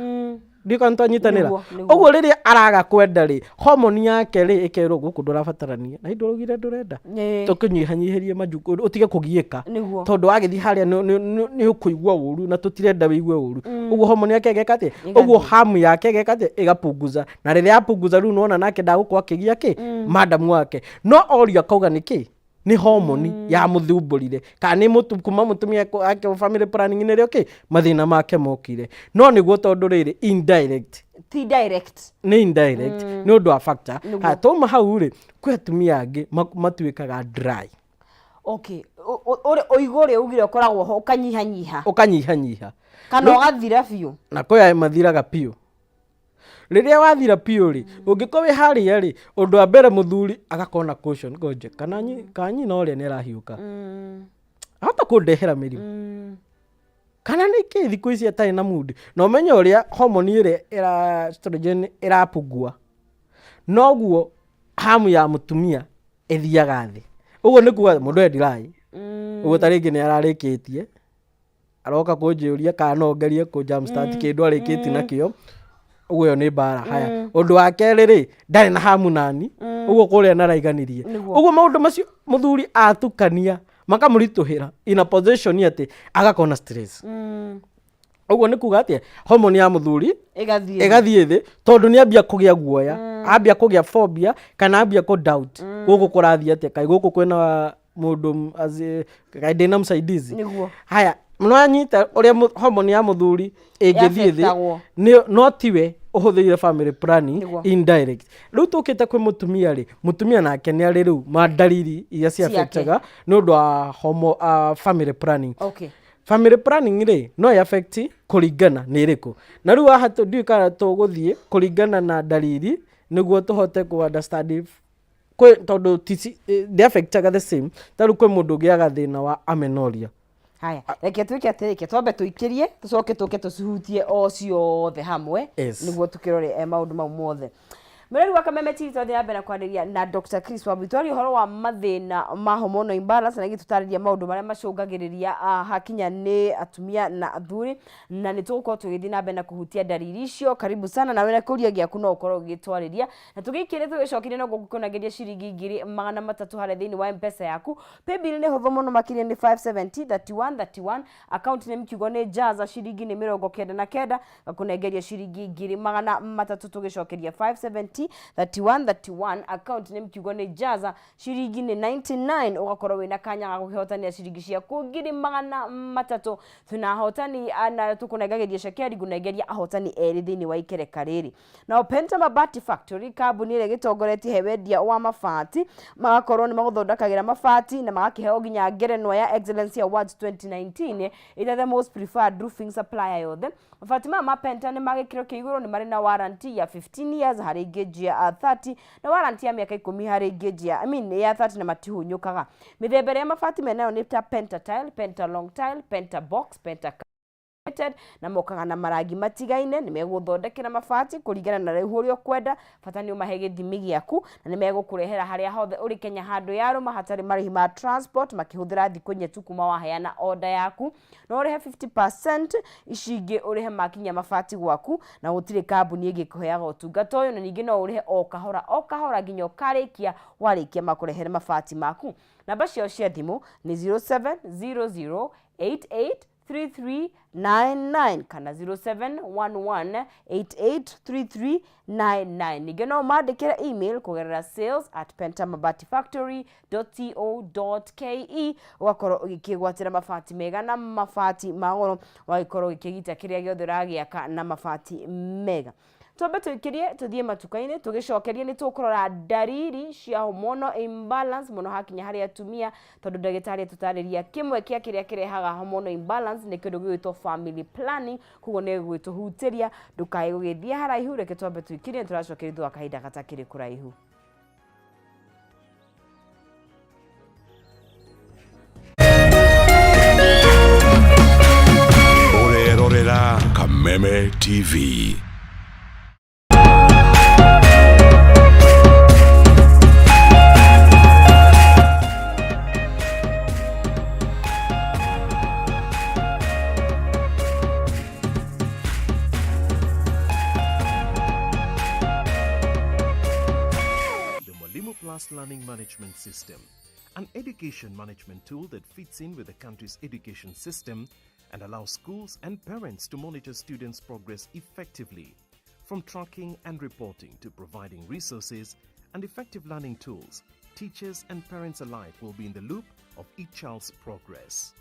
Ndiũ kana twanyitanĩra? Nĩguo. Ũguo rĩrĩa araga kwenda rĩ, hormone yake rĩ, ĩkerwo gũkũ ndũrabatarania na indo ũraugire ndũrenda, tũkũnyihanyihĩrie majuku ũtige kũgiĩka. Tondũ wagĩthiĩ harĩa nĩ ũkũigua ũru na tũtirenda wĩigue ũru. Ũguo hormone yake ĩgeka atĩa? Ũguo hamu yake ĩgeka atĩa? Ĩgapunguza. Na rĩrĩa yapunguza, rĩu nĩwona nake ndagũkorwo akĩgia kĩ madamu wake, no orio akauga nĩ kĩ, nĩ hormone ya mũthumbũrire, kana nĩ mũtu kuma mũtumia ake family planning nĩrĩo kĩ mathĩna make mokire. No nĩguo tondũ rĩrĩ indirect. Ti direct. Nĩ indirect nĩ ũndũ wa factor. Haya, twauma hau rĩ, kwĩ atumia angĩ matuĩkaga dry. Okay, ũigũ ũrĩa ugire ũkoragwo ho ũkanyihanyiha. Ũkanyihanyiha. Kana ũgathira biũ. Na kwĩ aya mathiraga biũ. Rĩrĩa wathira biũ rĩ, ũngĩkorwo wĩ harĩa rĩ, ũndũ wa mbere mũthuri agakorwo na caution, ngoje kana nyina ũrĩa nĩ arahiũka, ahota kũndehera mĩrimũ, kana nĩ kĩ thikũ ici atarĩ na mood. Na ũmenye ũrĩa hormone ĩrĩa ĩra estrogen ĩrapungua, noguo hamu ya mũtumia ĩthiaga thĩ. Ũguo nĩ kuga mũndũ e dry. Ũguo ta rĩngĩ nĩ ararĩkĩtie, aroka kũnjũria kana no ngerie kũ jump start kĩndũ arĩkĩtie nakĩo. Ũguo ĩyo nĩ mbara. Haya, ũndũ wa kerĩ rĩ, ndarĩ na hamu nani, ũguo kũrĩa naraiganirie. Ũguo maũndũ macio mũthuri atukania makamũritũhĩra in a position atĩ agakorwo na stress. Ũguo nĩ kuga atĩa? Hormone ya mũthuri ĩgathiĩ ĩgathiĩ thĩ tondũ nĩ ambia kũgĩa guoya, ambia kũgĩa phobia, kana ambia kũ doubt gũkũ kũrathiĩ atĩa, kaĩ gũkũ kwĩna mũndũ kaĩ ndĩna msaidizi. Haya, nĩwanyita ũrĩa hormone ya mũthuri ĩngĩthiĩ thĩ? Ĩaffectagwo. No tiwe ũhũthĩrire family planning. Indirect. Rĩu tũkĩte kwĩ mũtumia rĩ, mũtumia nake nĩ arĩ rĩu mandariri iria Ciake. ciaffectaga nĩ ũndũ wa family planning. Family planning rĩ, no ĩ affect kũringana nĩ ĩrĩkũ. Na rĩu haha ndiũĩ kana tũgũthiĩ kũringana na ndariri nĩguo tũhote kũ understand kwĩ, tondũ tici ndĩ affectaga the same. Ta rĩu kwĩ mũndũ ũgĩaga thĩna wa amenorrhea. Haya, reke twĩke atĩrĩ, reke twambe tũikĩrie, tũcoke tũke tũcihutie o ciothe hamwe. Nĩguo tũkĩrore maũndũ mau mothe. Mwĩrori wa Kameme TV, twathiĩ na mbere na kwarĩria na Dr. Chris Wambui, twaria ũhoro wa mathĩna ma hormonal imbalance na gĩtũtarĩria maũndũ marĩa macũngagĩrĩria hakinya nĩ atumia na athuri, na nĩ tũgũkorwo tũgĩthiĩ na mbere na kũhutia ndariri icio. Karibu sana, nawe na kĩũria gĩaku no ũkorwo ũgĩtwarĩria na tũgĩikĩrie tũgĩcokeria no gũkũnagĩria ciringi 300,000 harĩa thĩinĩ wa M-Pesa yaku. Paybill nĩ hũthũ mũno makĩria, nĩ 570 31 31, account name kiugo nĩ Jaza, ciringi nĩ 99, gakũnengeria ciringi 300,000 tũgĩcokeria 570. 30 31 31. Account name kiugo nĩ Jaza, ciringi nĩ 99, ũgakorwo wĩna kanya ga gũkĩhotanĩra ciringi ciaku 300,000. Twĩna ahotani na tũkũnengagĩria cekeri, ngũnengeria ahotani erĩ thĩinĩ wa ikereka rĩrĩ. Nao Penta Mabati Factory, kambuni ĩrĩa ĩgĩtongoretie he wendia wa mabati, magakorwo nĩ magũthondekagĩra mabati na magakĩheo nginya ngerenwa ya Excellence Awards 2019 ĩrĩa the most preferred roofing supplier yothe. Mabati maya ma Penta nĩ ma gĩkĩro kĩa igũrũ, nĩ marĩ na warranty ya 15 years harĩ gauge ya 30 na warranty ya mĩaka 10 harĩ gauge ya, I mean, ya 30, na matihunyũkaga. Mĩthemba ĩrĩa ya mabati menayo nĩ ta Penta tile, Penta long tile, Penta box, Penta Limited, na mokaga na marangi matigaine. Nĩ megũthondekera mabati kũringana na rĩu ũrĩa ũkwenda, bata nĩ ũmahe gĩthimi gĩaku, na nĩ megũkũrehera harĩa hothe ũrĩ Kenya handũ yarũma hatarĩ marĩhi ma transport, makĩhũthĩra thikũ 4 tu kuma waheana order yaku. No ũrĩhe 50%, ici ingĩ ũrĩhe makinya mabati gwaku, na gũtirĩ kambuni ĩngĩ ĩkũheaga ũtungata ũyũ. Na ningĩ no ũrĩhe o kahora o kahora nginya ũkarĩkia, warĩkia makũrehere mabati maku. Namba ciao cia thimũ nĩ 0700 88 3399 kana 0711883399. Ningĩ no mandĩkĩre email kũgerera sales@pentamabatifactory.co.ke, ũgakorwo ũgĩkĩgwatĩra mabati mega na mabati ma goro, ũgagĩkorwo ũgĩkĩgita kĩrĩa gĩothe ũragĩaka na mabati mega. Twambe tũikĩrie tũthiĩ matuka-inĩ, tũgĩcokerie nĩ tũkũrora ndariri cia hormonal imbalance mũno hakinya harĩ atumia, tondũ ndagĩtarĩ atũtarĩria kĩmwe kĩa kĩrĩa kĩrehaga hormonal imbalance nĩ kĩndũ gĩgwĩtwo family planning, koguo nĩ gũgĩtũhutĩria. Ndũkae gũgĩthiĩ haraihu, reke twambe tũikĩrie, tũracokeria thutha wa kahinda gatakĩrĩ kũraihu. Ũrerorera Kameme TV. The Mwalimu Plus Learning Management System, an education management tool that fits in with the country's education system and allows schools and parents to monitor students' progress effectively. From tracking and reporting to providing resources and effective learning tools, teachers and parents alike will be in the loop of each child's progress.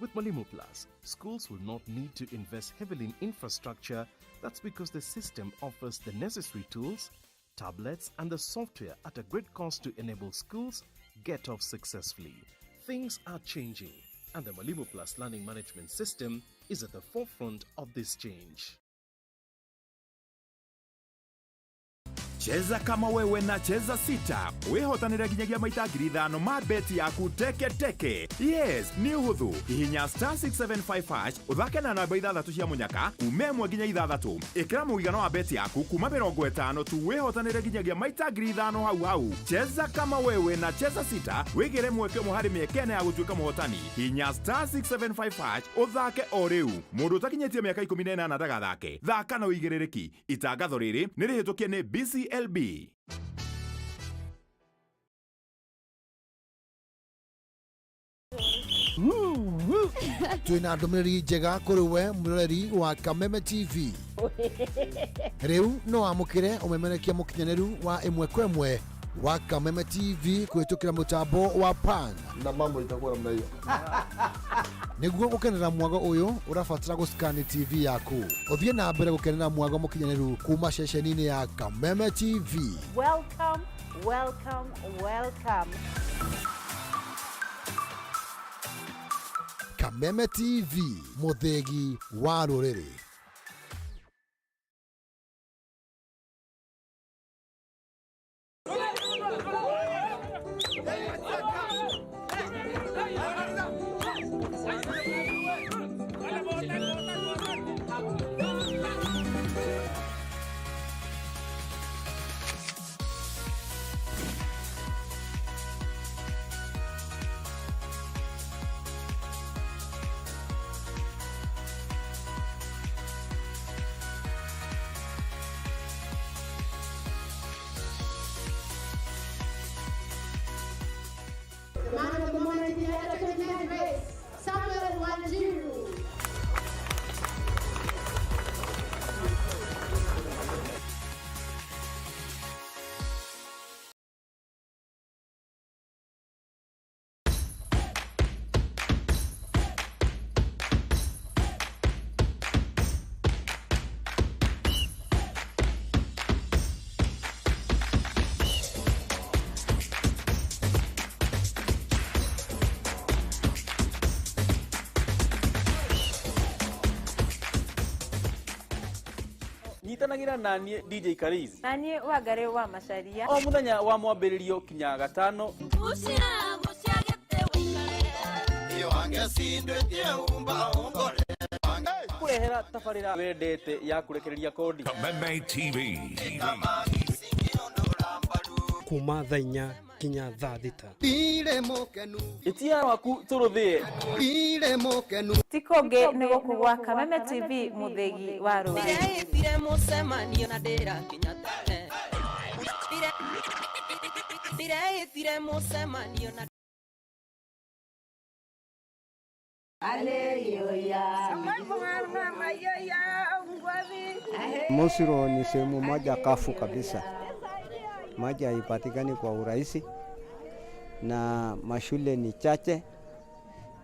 With Mwalimu Plus, schools will not need to invest heavily in infrastructure. That's because the system offers the necessary tools, tablets, and the software at a great cost to enable schools get off successfully. Things are changing, and the Mwalimu Plus Learning Management System is at the forefront of this change. Cheza kama wewe na Cheza Sita, wĩhotanĩre nginyagia maita 5,000 ma beti yaku teke teke. Yes, nĩ ũhũthũ. Hihinya *675 hash, ũthake na namba ithathatũ cia mũnyaka kuma 1 nginya 6. Ĩkĩra mũigana wa beti yaku kuma 50 tu, wĩhotanĩre nginyagia maita 5,000 hau hau. Cheza kama wewe na Cheza Sita, wĩgĩre mweke ũmwe harĩ mĩeke 4 ya gũtuĩka mũhotani. Hihinya *675 hash ũthake o rĩu. Mũndũ ũtakinyĩtie mĩaka 18 ndagathake. Thaka na ũigĩrĩrĩki. Itangatho rĩrĩ nĩ rĩhĩtũkie nĩ BCLB. Twina ndũmĩrĩri njega kũrĩ we mwĩroreri wa Kameme TV. Rĩu no wamũkĩre ũmemerekia mũkinyanĩru wa ĩmwe kwa ĩmwe wa Kameme TV kũhĩtũkĩra mũtambo wa PAN. Na mambo itakuwa namna hiyo. Nĩguo gũkenera mwago ũyũ, ũrabatara gũscan TV yaku, ũthiĩ na mbere gũkenera mwago mũkinyanĩru kuma ceceni-inĩ ya Kameme TV. Welcome, welcome, welcome. Kameme TV, mũthĩgi wa rũrĩrĩ. The man of the moment in the under 29 race, Samuel Wanjiru. Nyitanagĩra na niĩ DJ Kariz. Na niĩ Wangarĩ wa Macharia. O mũthenya wa mwambĩrĩrio kinya gatano. Kũrehera tabarĩra wendete ya kũrekereria kodi. Kameme TV. Kuma thaa 4 kinya thaa 6. Ĩtia waku tũrũthĩe. Ti kũngĩ nĩ gũkũ gwa Kameme TV mũthĩgi wa rũrĩrĩ. Ndĩreĩtire mũcemanio na ndĩrakinya tene. Ndĩreĩtire mũcemanio na Mosiro ni sehemu moja kafu kabisa, maji haipatikani kwa urahisi na mashule ni chache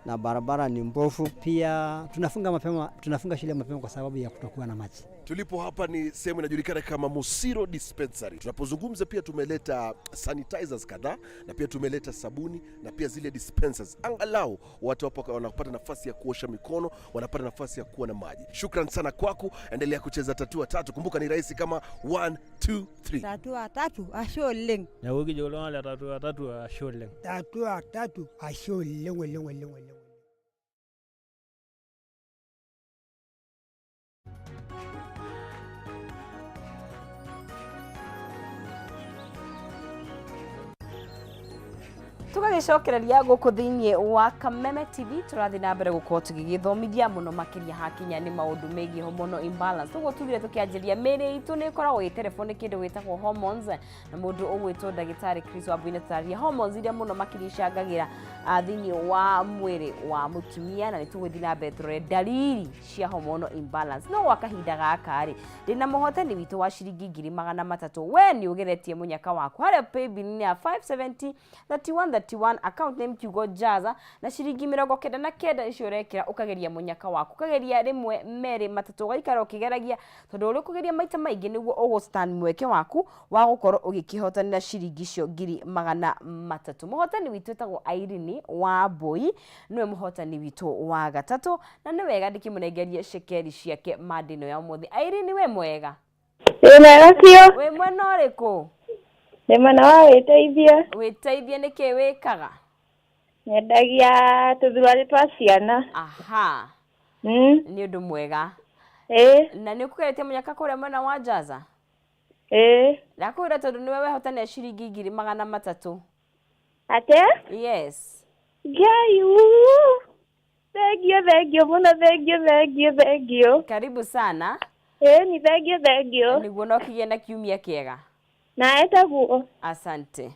na barabara ni mbovu. Pia tunafunga shule mapema kwa sababu ya kutokuwa na maji. Tulipo hapa ni sehemu inajulikana kama Musiro Dispensary. Tunapozungumza pia tumeleta sanitizers kadhaa na pia tumeleta sabuni na pia zile dispensers. Angalau watu hapo wanapata nafasi ya kuosha mikono, wanapata nafasi ya kuwa na maji. Shukran sana kwako, endelea kucheza tatua tatu. Kumbuka ni rahisi kama 1 2 3. Tatua tatu ashe oleng. Neeku kijo iltung'anak le tatua tatu ashe oleng. Tatua tatu ashe oleng oleng oleng oleng. Tũgagĩcokereria gũkũ thĩinĩ wa Kameme TV, tũrathiĩ na mbere gũkorwo tũgĩgĩthomithia mũno makĩria hakinya nĩ maũndũ megiĩ hormonal imbalance. Ũguo tugire tũkĩanjĩria, mĩĩrĩ itũ nĩ ĩkoragwo ĩterebwo nĩ kĩndũ gĩtagwo hormones, na mũndũ ũgwĩtwo ndagĩtarĩ Chris Wambui nĩ hormones iria mũno makĩria icangagĩra thĩinĩ wa mwĩrĩ wa mũtumia, na nĩ tũgũthiĩ na mbere tũrore ndariri cia hormonal imbalance. No gwa kahinda gaka rĩ, ndĩna mũhotani witũ wa ciringi 300,000. We nĩ ũgeretie mũnyaka waku harĩa paybill ya 570 31 31, account name kiugo Jaza, na ciringi 99 icio ũrekĩra ũkageria mũnyaka waku, ũkageria rĩmwe merĩ matatũ, ũgaikara ũkĩgeragia, tondũ ũrĩa ũkũgeria maita maingĩ nĩguo ũgũstand mweke waku wa gũkorwo ũgĩkĩhotanĩra ciringi icio 300,000. Mũhotani witũ etagwo Irene wa Mbui, nĩwe mũhotani witũ wa gatatũ, na nĩ wega ndĩkĩmũnengerie cekeri ciake mande ĩno ya ũmũthĩ. Irene, wĩ mwega? Wĩ mwega biũ. Wĩ mwena ũrĩkũ? Nĩ mwena wa wĩteithie. Wĩteithie nĩkĩ wĩkaga? Nyendagia tũthuruarĩ twa ciana. Aha. Nĩ ũndũ mwega. Ĩĩ. Na nĩ ũkũgeretie mũnyaka kũrĩa mwena wa Jaza? Ĩĩ. Ndakwĩra tondũ nĩwe wehotanĩra ciringi 300,000. Atĩa? Yes. Ngai uu. Thengio, thengio mũno, thengio, thengio, thengio. Karibu sana. Ĩĩ ni thengio, thengio. Nĩguo no kĩgĩe na kiumia kĩega. Nawe taguo. Asante.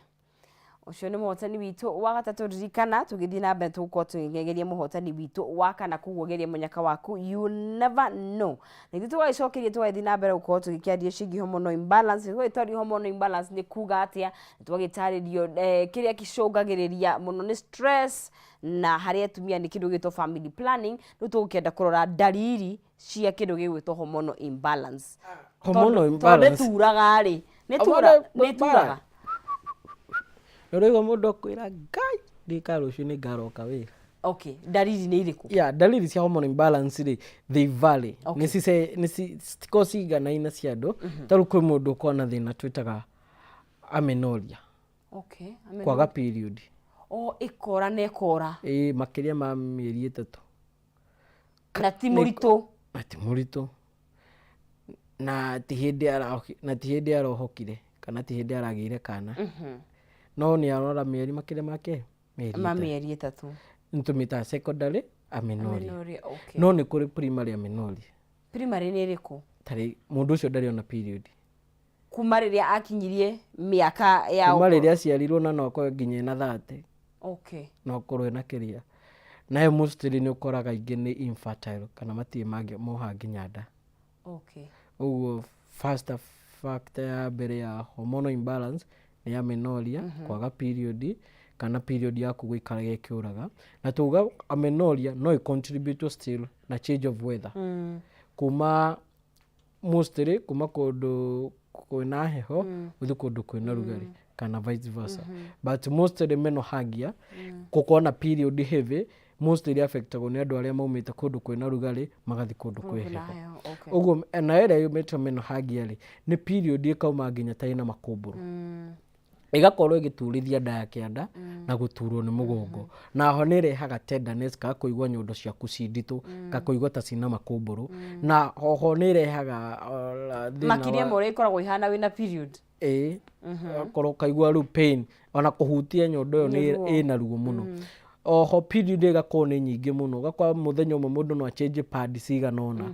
Ũcio nĩ mũhotani witũ wa gatatũ. Ririkana tũgĩthiĩ na mbere tũgũkorwo tũkĩgeria mũhotani witũ wa kana, koguo geria mũnyaka waku, you never know. Na ithuĩ tũgagĩcokeria tũgagĩthiĩ na mbere gũkorwo tũgĩkĩaria ciĩgiĩ hormonal imbalance. Tũgagĩtwaria hormonal imbalance nĩ kuga atĩa, tũgagĩtarĩrio kĩrĩa kĩcũngagĩrĩria mũno nĩ stress, na harĩ atumia nĩ kĩndũ gĩtwo family planning. Rĩu tũgũkĩenda kũrora ndariri cia kĩndũ gĩgwĩtwo hormonal imbalance. Hormonal Tondũ imbalance. nĩ turaga rĩ, nĩ Hormonal nĩ turaga. Ũraigua mũndũ akwĩra ngai ndika rũciũ nĩ ngaroka wĩra. Okay, ndariri nĩ irĩkũ? Yeah, dalili cia hormone imbalance rĩ, they vary. Nĩ cice nĩ citikoragwo ciganaine cia andũ. Ta rĩu kwĩ mũndũ ũkoragwo na thĩna twĩtaga amenorrhea. Kwaga period. O ĩkora na ĩkora. Ĩĩ, makĩria ma mĩeri 3. Na ti mũritũ. Na ti mũritũ, na ti hĩndĩ na ti hĩndĩ arohokire kana ti hĩndĩ aragĩire kana, no nĩ arora mĩeri makĩria make mĩeri ma 3. Mĩeri 3. Nĩtũmĩtaga secondary amenorrhea. Amenorrhea, okay. No nĩ kũrĩ primary amenorrhea. Primary nĩ ĩrĩkũ? Tarĩ mũndũ ũcio ndarĩ ona period. Kuma rĩrĩa akinyirie mĩaka ya Kuma rĩrĩa aciarirwo, na no akorwo nginya ena 30. No akorwo ena kĩrĩa nayo. Mostly nĩ ũkoraga aingĩ nĩ infertile kana matirĩ moha nginya nda. Ũguo first factor ya mbere ya hormonal imbalance nĩ amenorrhea, kwaga period kana period yaku gũikaraga ĩkĩũraga. Na tuga amenorrhea no ĩ contribute still na change of weather, kuma mostly kuma kũndũ kwĩna heho gũthiĩ kũndũ kwĩna rugarĩ kana vice versa. But mostly menorrhagia, gũkorwo na period heavy. Mostly affectagwo nĩ andũ arĩa maumĩte kũndũ kwĩna rugarĩ magathiĩ kũndũ kwĩ Kwĩna heho. Heho, okay. Ũguo nayo ĩrĩa yumĩte menorrhagia rĩ, nĩ period ĩkauma nginya ta ĩna makũmbũrũ, ĩgakorwo ĩgĩturithia nda ya kĩanda na gũturwo nĩ mũgongo. Na ho nĩ ĩrehaga tenderness kana kũigua nyondo ciaku ci nditũ, ka kũigua ta cina makũmbũrũ. Na oho nĩ ĩrehaga thĩna Makĩria ma ũrĩa ĩkoragwo ĩhana wĩna period. Ĩĩ, ũgakorwo ũkaigua rĩu pain, ona kũhutia nyondo ĩyo Nĩ nĩ ruo. ĩna ruo mũno. Oho period ĩgakorwo nĩ nyingĩ mũno, ũgakora mũthenya ũmwe mũndũ no achange pad cigana ũna,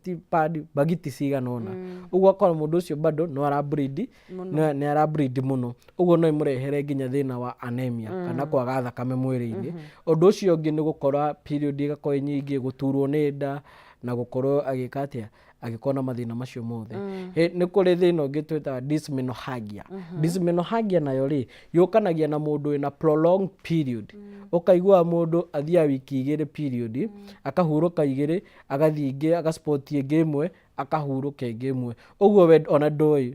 ti pad, bagiti cigana ũna. Ũguo ũgakora mũndũ ũcio bado no ara bleed. Mũno. Nĩ ara bleed mũno. Ũguo no ĩmũrehere nginya thĩna wa anemia kana kwaga thakame mwĩrĩ-inĩ. Ũndũ ũcio ũngĩ nĩ gũkora period ĩgakorwo ĩ nyingĩ, gũturwo nĩ nda na gũkorwo agĩka atĩa, agĩkorwo na mathĩna macio mothe. Nĩ kũrĩ thĩna ũngĩ twĩtaga dysmenorrhagia. Dysmenorrhagia nayo rĩ, yũkanagia na mũndũ wĩna prolonged period. Ũkaigua mũndũ athiaga wiki 2 period, akahurũka 2, agathiĩ ĩngĩ, agaspot ĩngĩ ĩmwe, akahurũka ĩngĩ ĩmwe. Ũguo we ona ndoĩ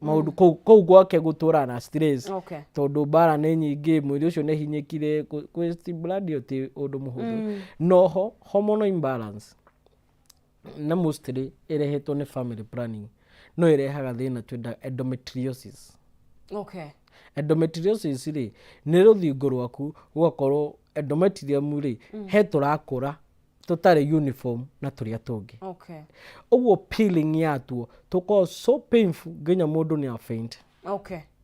maũndũ kũu kũu gwake gũtũraga na stress, tondũ mbara nĩ nyingĩ, mwĩrĩ ũcio nĩ hinyĩkire. Kwĩ blood ĩyo ti ũndũ mũhũthũ. Noho hormonal imbalance, na mostly ĩrehetwo nĩ family planning, no ĩrehaga thĩna twĩtaga endometriosis. Endometriosis rĩ, nĩ rũthingo rwaku rũgakorwo endometrium rĩ, he tũrakũra tũtarĩ uniform na tũrĩa tũngĩ. Ũguo peeling yatuo tũkoragwo so painful nginya mũndũ nĩ a faint.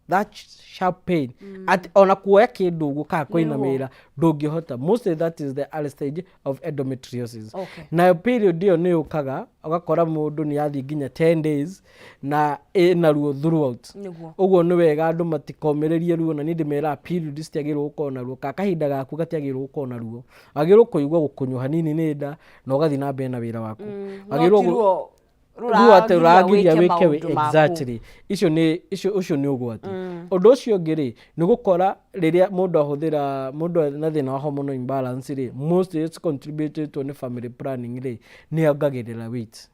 That sharp pain atĩ ona kuoya kĩndũ ũguo kana kũinamĩrĩra ndũngĩhota. Mostly that is the early stage of endometriosis. Nayo period ĩyo nĩ yũkaga ũgakora mũndũ nĩ athiĩ nginya 10 days na ĩna ruo throughout. Ũguo nĩ wega andũ matikomĩrĩrie ruo, na niĩ ndĩmeraga period citiagĩrĩirwo gũkorwo na ruo, kana kahinda gaku gatiagĩrĩirwo gũkorwo na ruo. Wagĩrĩirwo kũigua gũkũnywo hanini nĩ nda na ũgathiĩ na mbere na wĩra waku. No Wagĩrĩirwo ti ruo ruo atĩ rũragiria rũragiria wĩke wĩke maũndũ maku. Exactly, icio nĩ icio, ũcio nĩ ũgwati. Ũndũ ũcio ũngĩ rĩ, nĩ gũkora rĩrĩa mũndũ ahũthĩra, mũndũ na thĩna wa hormonal imbalance rĩ, mostly it's contributed nĩ family planning rĩ, nĩ yongagĩrĩra weight.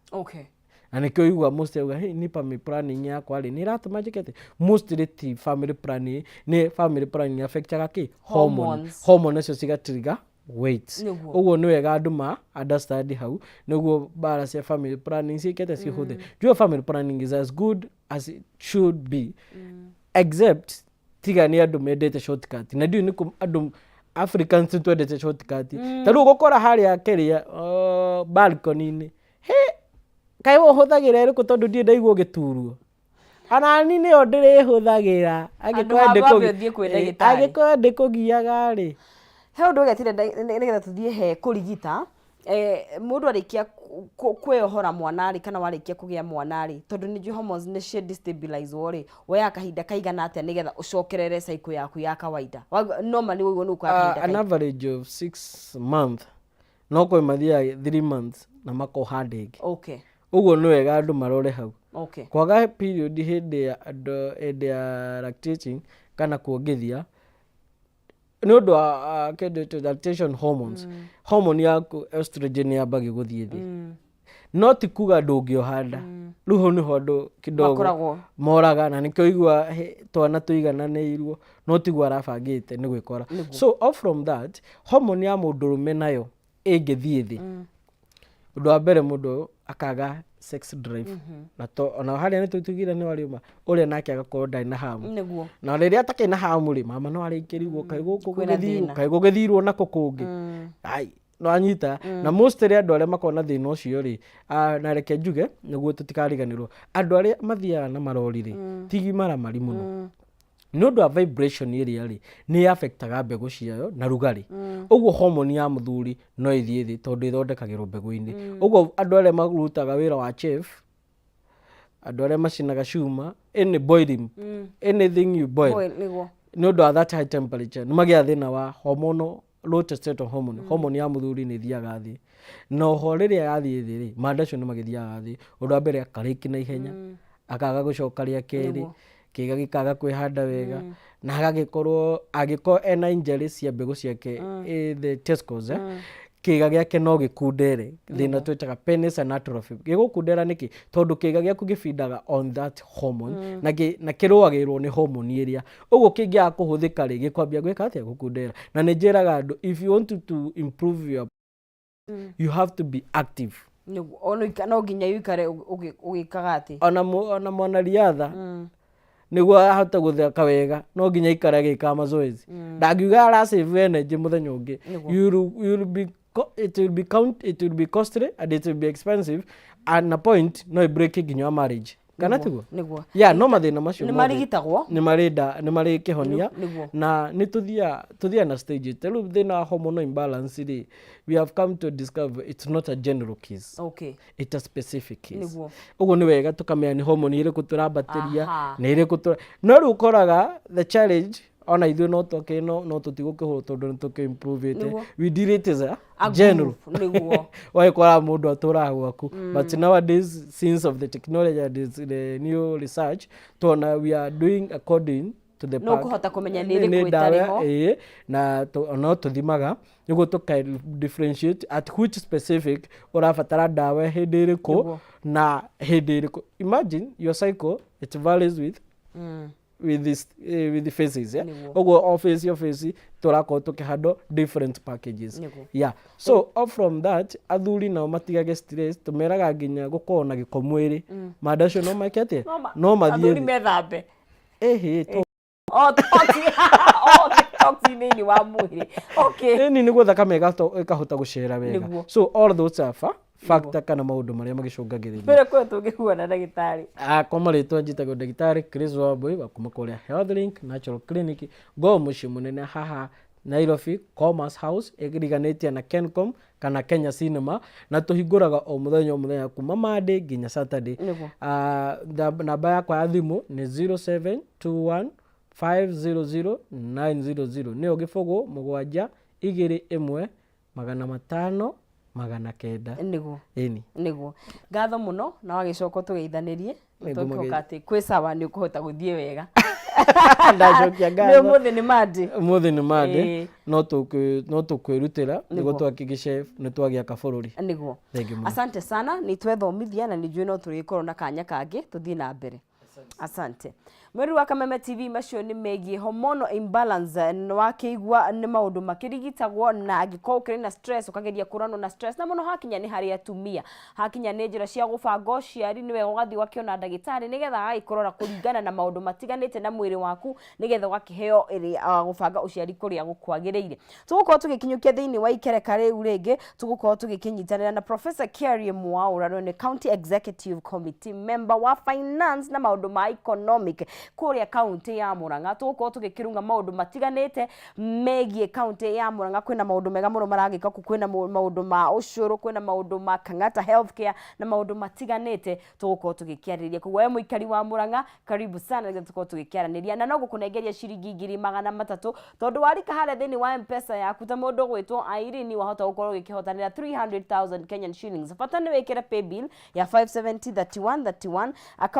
Na nĩkĩo ũiguaga most auga, "Hey, ni family planning yakwa rĩ, nĩ ĩratũma njĩke atĩ." Mostly ti family planning, nĩ family planning affectaga kĩ? Hormone. Hormones. Hormone icio cigatrigger weight. Ũguo nĩ wega andũ ma understand hau, nĩguo mbara cia family planning ciĩkĩte cihũthe. Njũĩ family planning is as good as it should be, except tiga nĩ andũ mendete shortcut, na ndiũĩ nĩkũ andũ Africans nĩ twendete shortcut. Ta rĩu ũgũkora harĩa kĩrĩa balcony-inĩ, he kaĩ we ũhũthagĩra ĩrĩkũ? Tondũ ndirĩ ndaigua ũgĩturwo anani nĩyo ndĩrĩhũthagĩra. Handũ ha wambe ũthiĩ kwĩ ndagĩtarĩ. Angĩkorwo ndĩkũgiaga rĩ. He ũndũ ũgetire nĩgetha tũthiĩ he kũrigita mũndũ arĩkia kwĩyohora mwana rĩ, kana warĩkia kũgĩa mwana rĩ, tondũ nĩ njũĩ hormones nĩ cia destabilize rĩ, woyaga kahinda kaigana atĩa nĩgetha ũcokerere cycle yaku ya kawaida? Normally ũguo nĩ ũkuoya kahinda An average of 6 month, no kwĩ mathiaga 3 months na makoha ndĩngĩ. Ũguo nĩ wega andũ marore hau. Kwaga period hĩndĩ ya andũ, hĩndĩ ya lactating kana kuongithia, nĩ ũndũ wa kĩndũ tũ lactation hormones, hormone yaku estrogen yambagia gũthiĩ thĩ, no ti kuga ndũngĩoha nda. Rĩu hau nĩho andũ kidogo Makoragwo. Moraga, na nĩkĩo igua twana tũigananĩirwo, no tiguo arabangĩte nĩ gwĩkora. So off from that, hormone ya mũndũrũme nayo ĩngĩthiĩ thĩ, ũndũ wa mbere mũndũ akaga sex drive, na to ona harĩa nĩ tũtugire nĩ warĩuma ũrĩa nake agakorwo ndarĩ na hamu. Na rĩrĩa atakĩrĩ na hamu rĩ, mama no arĩkĩrigwo kaĩ gũkũ Kwĩna gũgĩthirwo, thĩna. kaĩ gũgĩthirwo nako kũngĩ. Ai, no anyita na mostly andũ arĩa makoragwo na thĩna ũcio rĩ, na reke njuge nĩguo tũtikariganĩrwo, andũ arĩa mathiaga na marori rĩ, ti maramari mũno, nĩ ũndũ wa vibration ĩrĩa rĩ, nĩ affectaga mbegũ ciayo na rugarĩ. Ũguo hormone ya mũthuri no ĩthiĩ thĩ tondũ ĩthondekagĩrwo mbegũ-inĩ. Ũguo andũ arĩa marutaga wĩra wa chef, andũ arĩa macinaga cuma, any boiling, anything you boil, Boil, nĩguo. Nĩ ũndũ wa that high temperature, nĩ magĩaga thĩna wa hormonal low testosterone hormone. Hormone ya mũthuri nĩ ĩthiaga thĩ, na oho rĩrĩa yathiĩ thĩ rĩ, manda acio nĩ magĩthiaga thĩ. Ũndũ wa mbere akarĩki na ihenya, akaga gũcoka rĩa kerĩ, kĩga gĩkaga kwĩhanda wega, na agagĩkorwo angĩkorwo ena injury cia mbegũ ciake, the testicles, eh, Kĩga gĩake no gĩkundere, thĩna twĩtaga penis atrophy. Gĩgũkundera nĩkĩ? Tondũ kĩga gĩaku gĩbindaga on that hormone na kĩrũagĩrwo nĩ hormone ĩrĩa. Ũguo kĩngĩaga kũhũthĩka rĩ, gĩkwambia gwĩka atĩa? Gũkundera. Na nĩ njĩraga andũ, if you want to improve your, you have to be active. Nĩguo, no nginya ũikare ũgĩkaga atĩ Ona mwanariadha nĩguo ahote gũthaka wega no nginya aikare agĩkaga mazoezi. Ndangiuga ara save energy mũthenya ũngĩ. You will be it will be count it will be costly and it will be expensive, and na point no break nginya wa marriage, kana tiguo? Nĩguo. Yeah, no mathĩna macio Nĩ mothe marigitagwo? Nĩ marĩ nda, nĩ marĩ kĩhonia. Na nĩ tũthiaga na stage. Ta rĩu thĩna wa hormonal imbalance rĩ, we have come to discover it's not a general case, it's a specific case. Ũguo nĩ wega tũkamenya nĩ hormone ĩrĩkũ tũrambatĩria, nĩ ĩrĩkũ tũra. No rĩu ũkoraga the challenge, ona ithuĩ no twake no tũtigũkĩhũrwo tondũ nĩ tũkĩ improve ĩte. We deal it as a A general group, nĩguo. Wagĩkora mũndũ atũraga gwaku, but nowadays, since of the technology and this, the new research, tuona we are doing according to the No ũkũhota kũmenya nĩ ĩrĩkũ ĩtarĩ ho. Ĩĩ, na no tũthimaga nĩguo tũka differentiate at which specific ũrabatara ndawa hĩndĩ ĩrĩkũ na hĩndĩ ĩrĩkũ. Imagine your cycle, it varies with this, with the phases, yeah? Ũguo o phase, o phase tũrakorwo tũkĩhandwo different packages. Yeah, so off from that, athuri nao matigage stress. Tũmeraga nginya gũkorwo na gĩko mwĩrĩ, manda acio no meke atĩa? No mathiĩ Athuri thĩ. Methambe. Ĩhĩ to O toxin, o toxin thĩinĩ wa mwĩrĩ, okay. Ĩni, nĩguo thakame ĩkahota gũcera wega. So all those are factor kana maũndũ marĩa magĩcũngagĩrĩria. Mbere kũrĩa tũngĩkuona, ndagĩtarĩ? Kwa marĩtwa njĩtagwo ndagĩtarĩ Chris Wambui wa kuma kũrĩa Health Link Natural Clinic ngo mũciĩ mũnene haha Nairobi, Commerce House, ĩriganĩtie na Kencom kana Kenya Cinema, na tũhingũraga o mũthenya o mũthenya kuma Monday nginya Saturday. Namba yakwa ya thimũ nĩ 0721 500 900, nĩyo 0 7 2 1 500 900. Ĩni. Nĩguo, ngatho mũno na wagĩcoka tũgeithanĩrie. Nĩngũmũgeithia. Tũkĩhoka atĩ kwĩ sawa, nĩ ũkũhota gũthiĩ wega. Ndacokia Nĩ ngatho. Ũmũthĩ nĩ Monday. Ũmũthĩ nĩ Monday. No tũkwĩrutĩra nĩguo tuhakikishe nĩ twagĩaka bũrũri. Thank you mũno. Asante sana, nĩ twethomithia na nĩ njũĩ no tũrĩkorwo na kanya kangĩ tũthiĩ na mbere. Asante. Mweri wa Kameme TV, macio nĩ megiĩ hormonal imbalance. Nĩ wakĩigua nĩ maũndũ makĩrigitagwo, na angĩkorwo ũkĩrĩ na stress ũkageria kũranwo na stress, na mũno hakinya nĩ harĩ atumia, hakinya nĩ njĩra cia gũbanga ũciari, nĩ wega ũgathiĩ ũgakĩona ndagĩtarĩ nĩgetha agagĩkũrora kũringana na maũndũ matiganĩte na mwĩrĩ waku, nĩgetha ũgakĩheo ĩrĩa gũbanga ũciari kũrĩa gũkwagĩrĩire. Tũgũkorwo tũgĩkinyũkia thĩinĩ wa ikereka rĩu rĩngĩ, tũgũkorwo tũgĩkĩnyitanĩra na Professor Kiarie Mwaura, ũrĩa nĩ County Executive Committee member wa finance na maũndũ ma economic kũrĩa kaunti ya Murang'a. Tũgũkorwo tũgĩkĩrunga maũndũ matiganĩte megiĩ kaunti ya Murang'a. Kwĩna maũndũ mega mũno maragĩka kũ, kwĩna maũndũ ma ũcũrũ, kwĩna maũndũ ma Kang'ata Healthcare na maũndũ matiganĩte tũgũkorwo tũgĩkĩarĩrĩria. Koguo we mũikari wa Murang'a, karibu sana nĩgetha tũkorwo tũgĩkĩaranĩria. Na no gũkũnengeria ciringi 300,000, tondũ warika harĩa thĩinĩ wa M-Pesa yaku ta mũndũ ũgwĩtwo Irene, wahota gũkorwo ũgĩkĩhotanĩra 300,000 Kenyan shillings. Bata nĩ wĩkĩre paybill ya 570 31 31 account.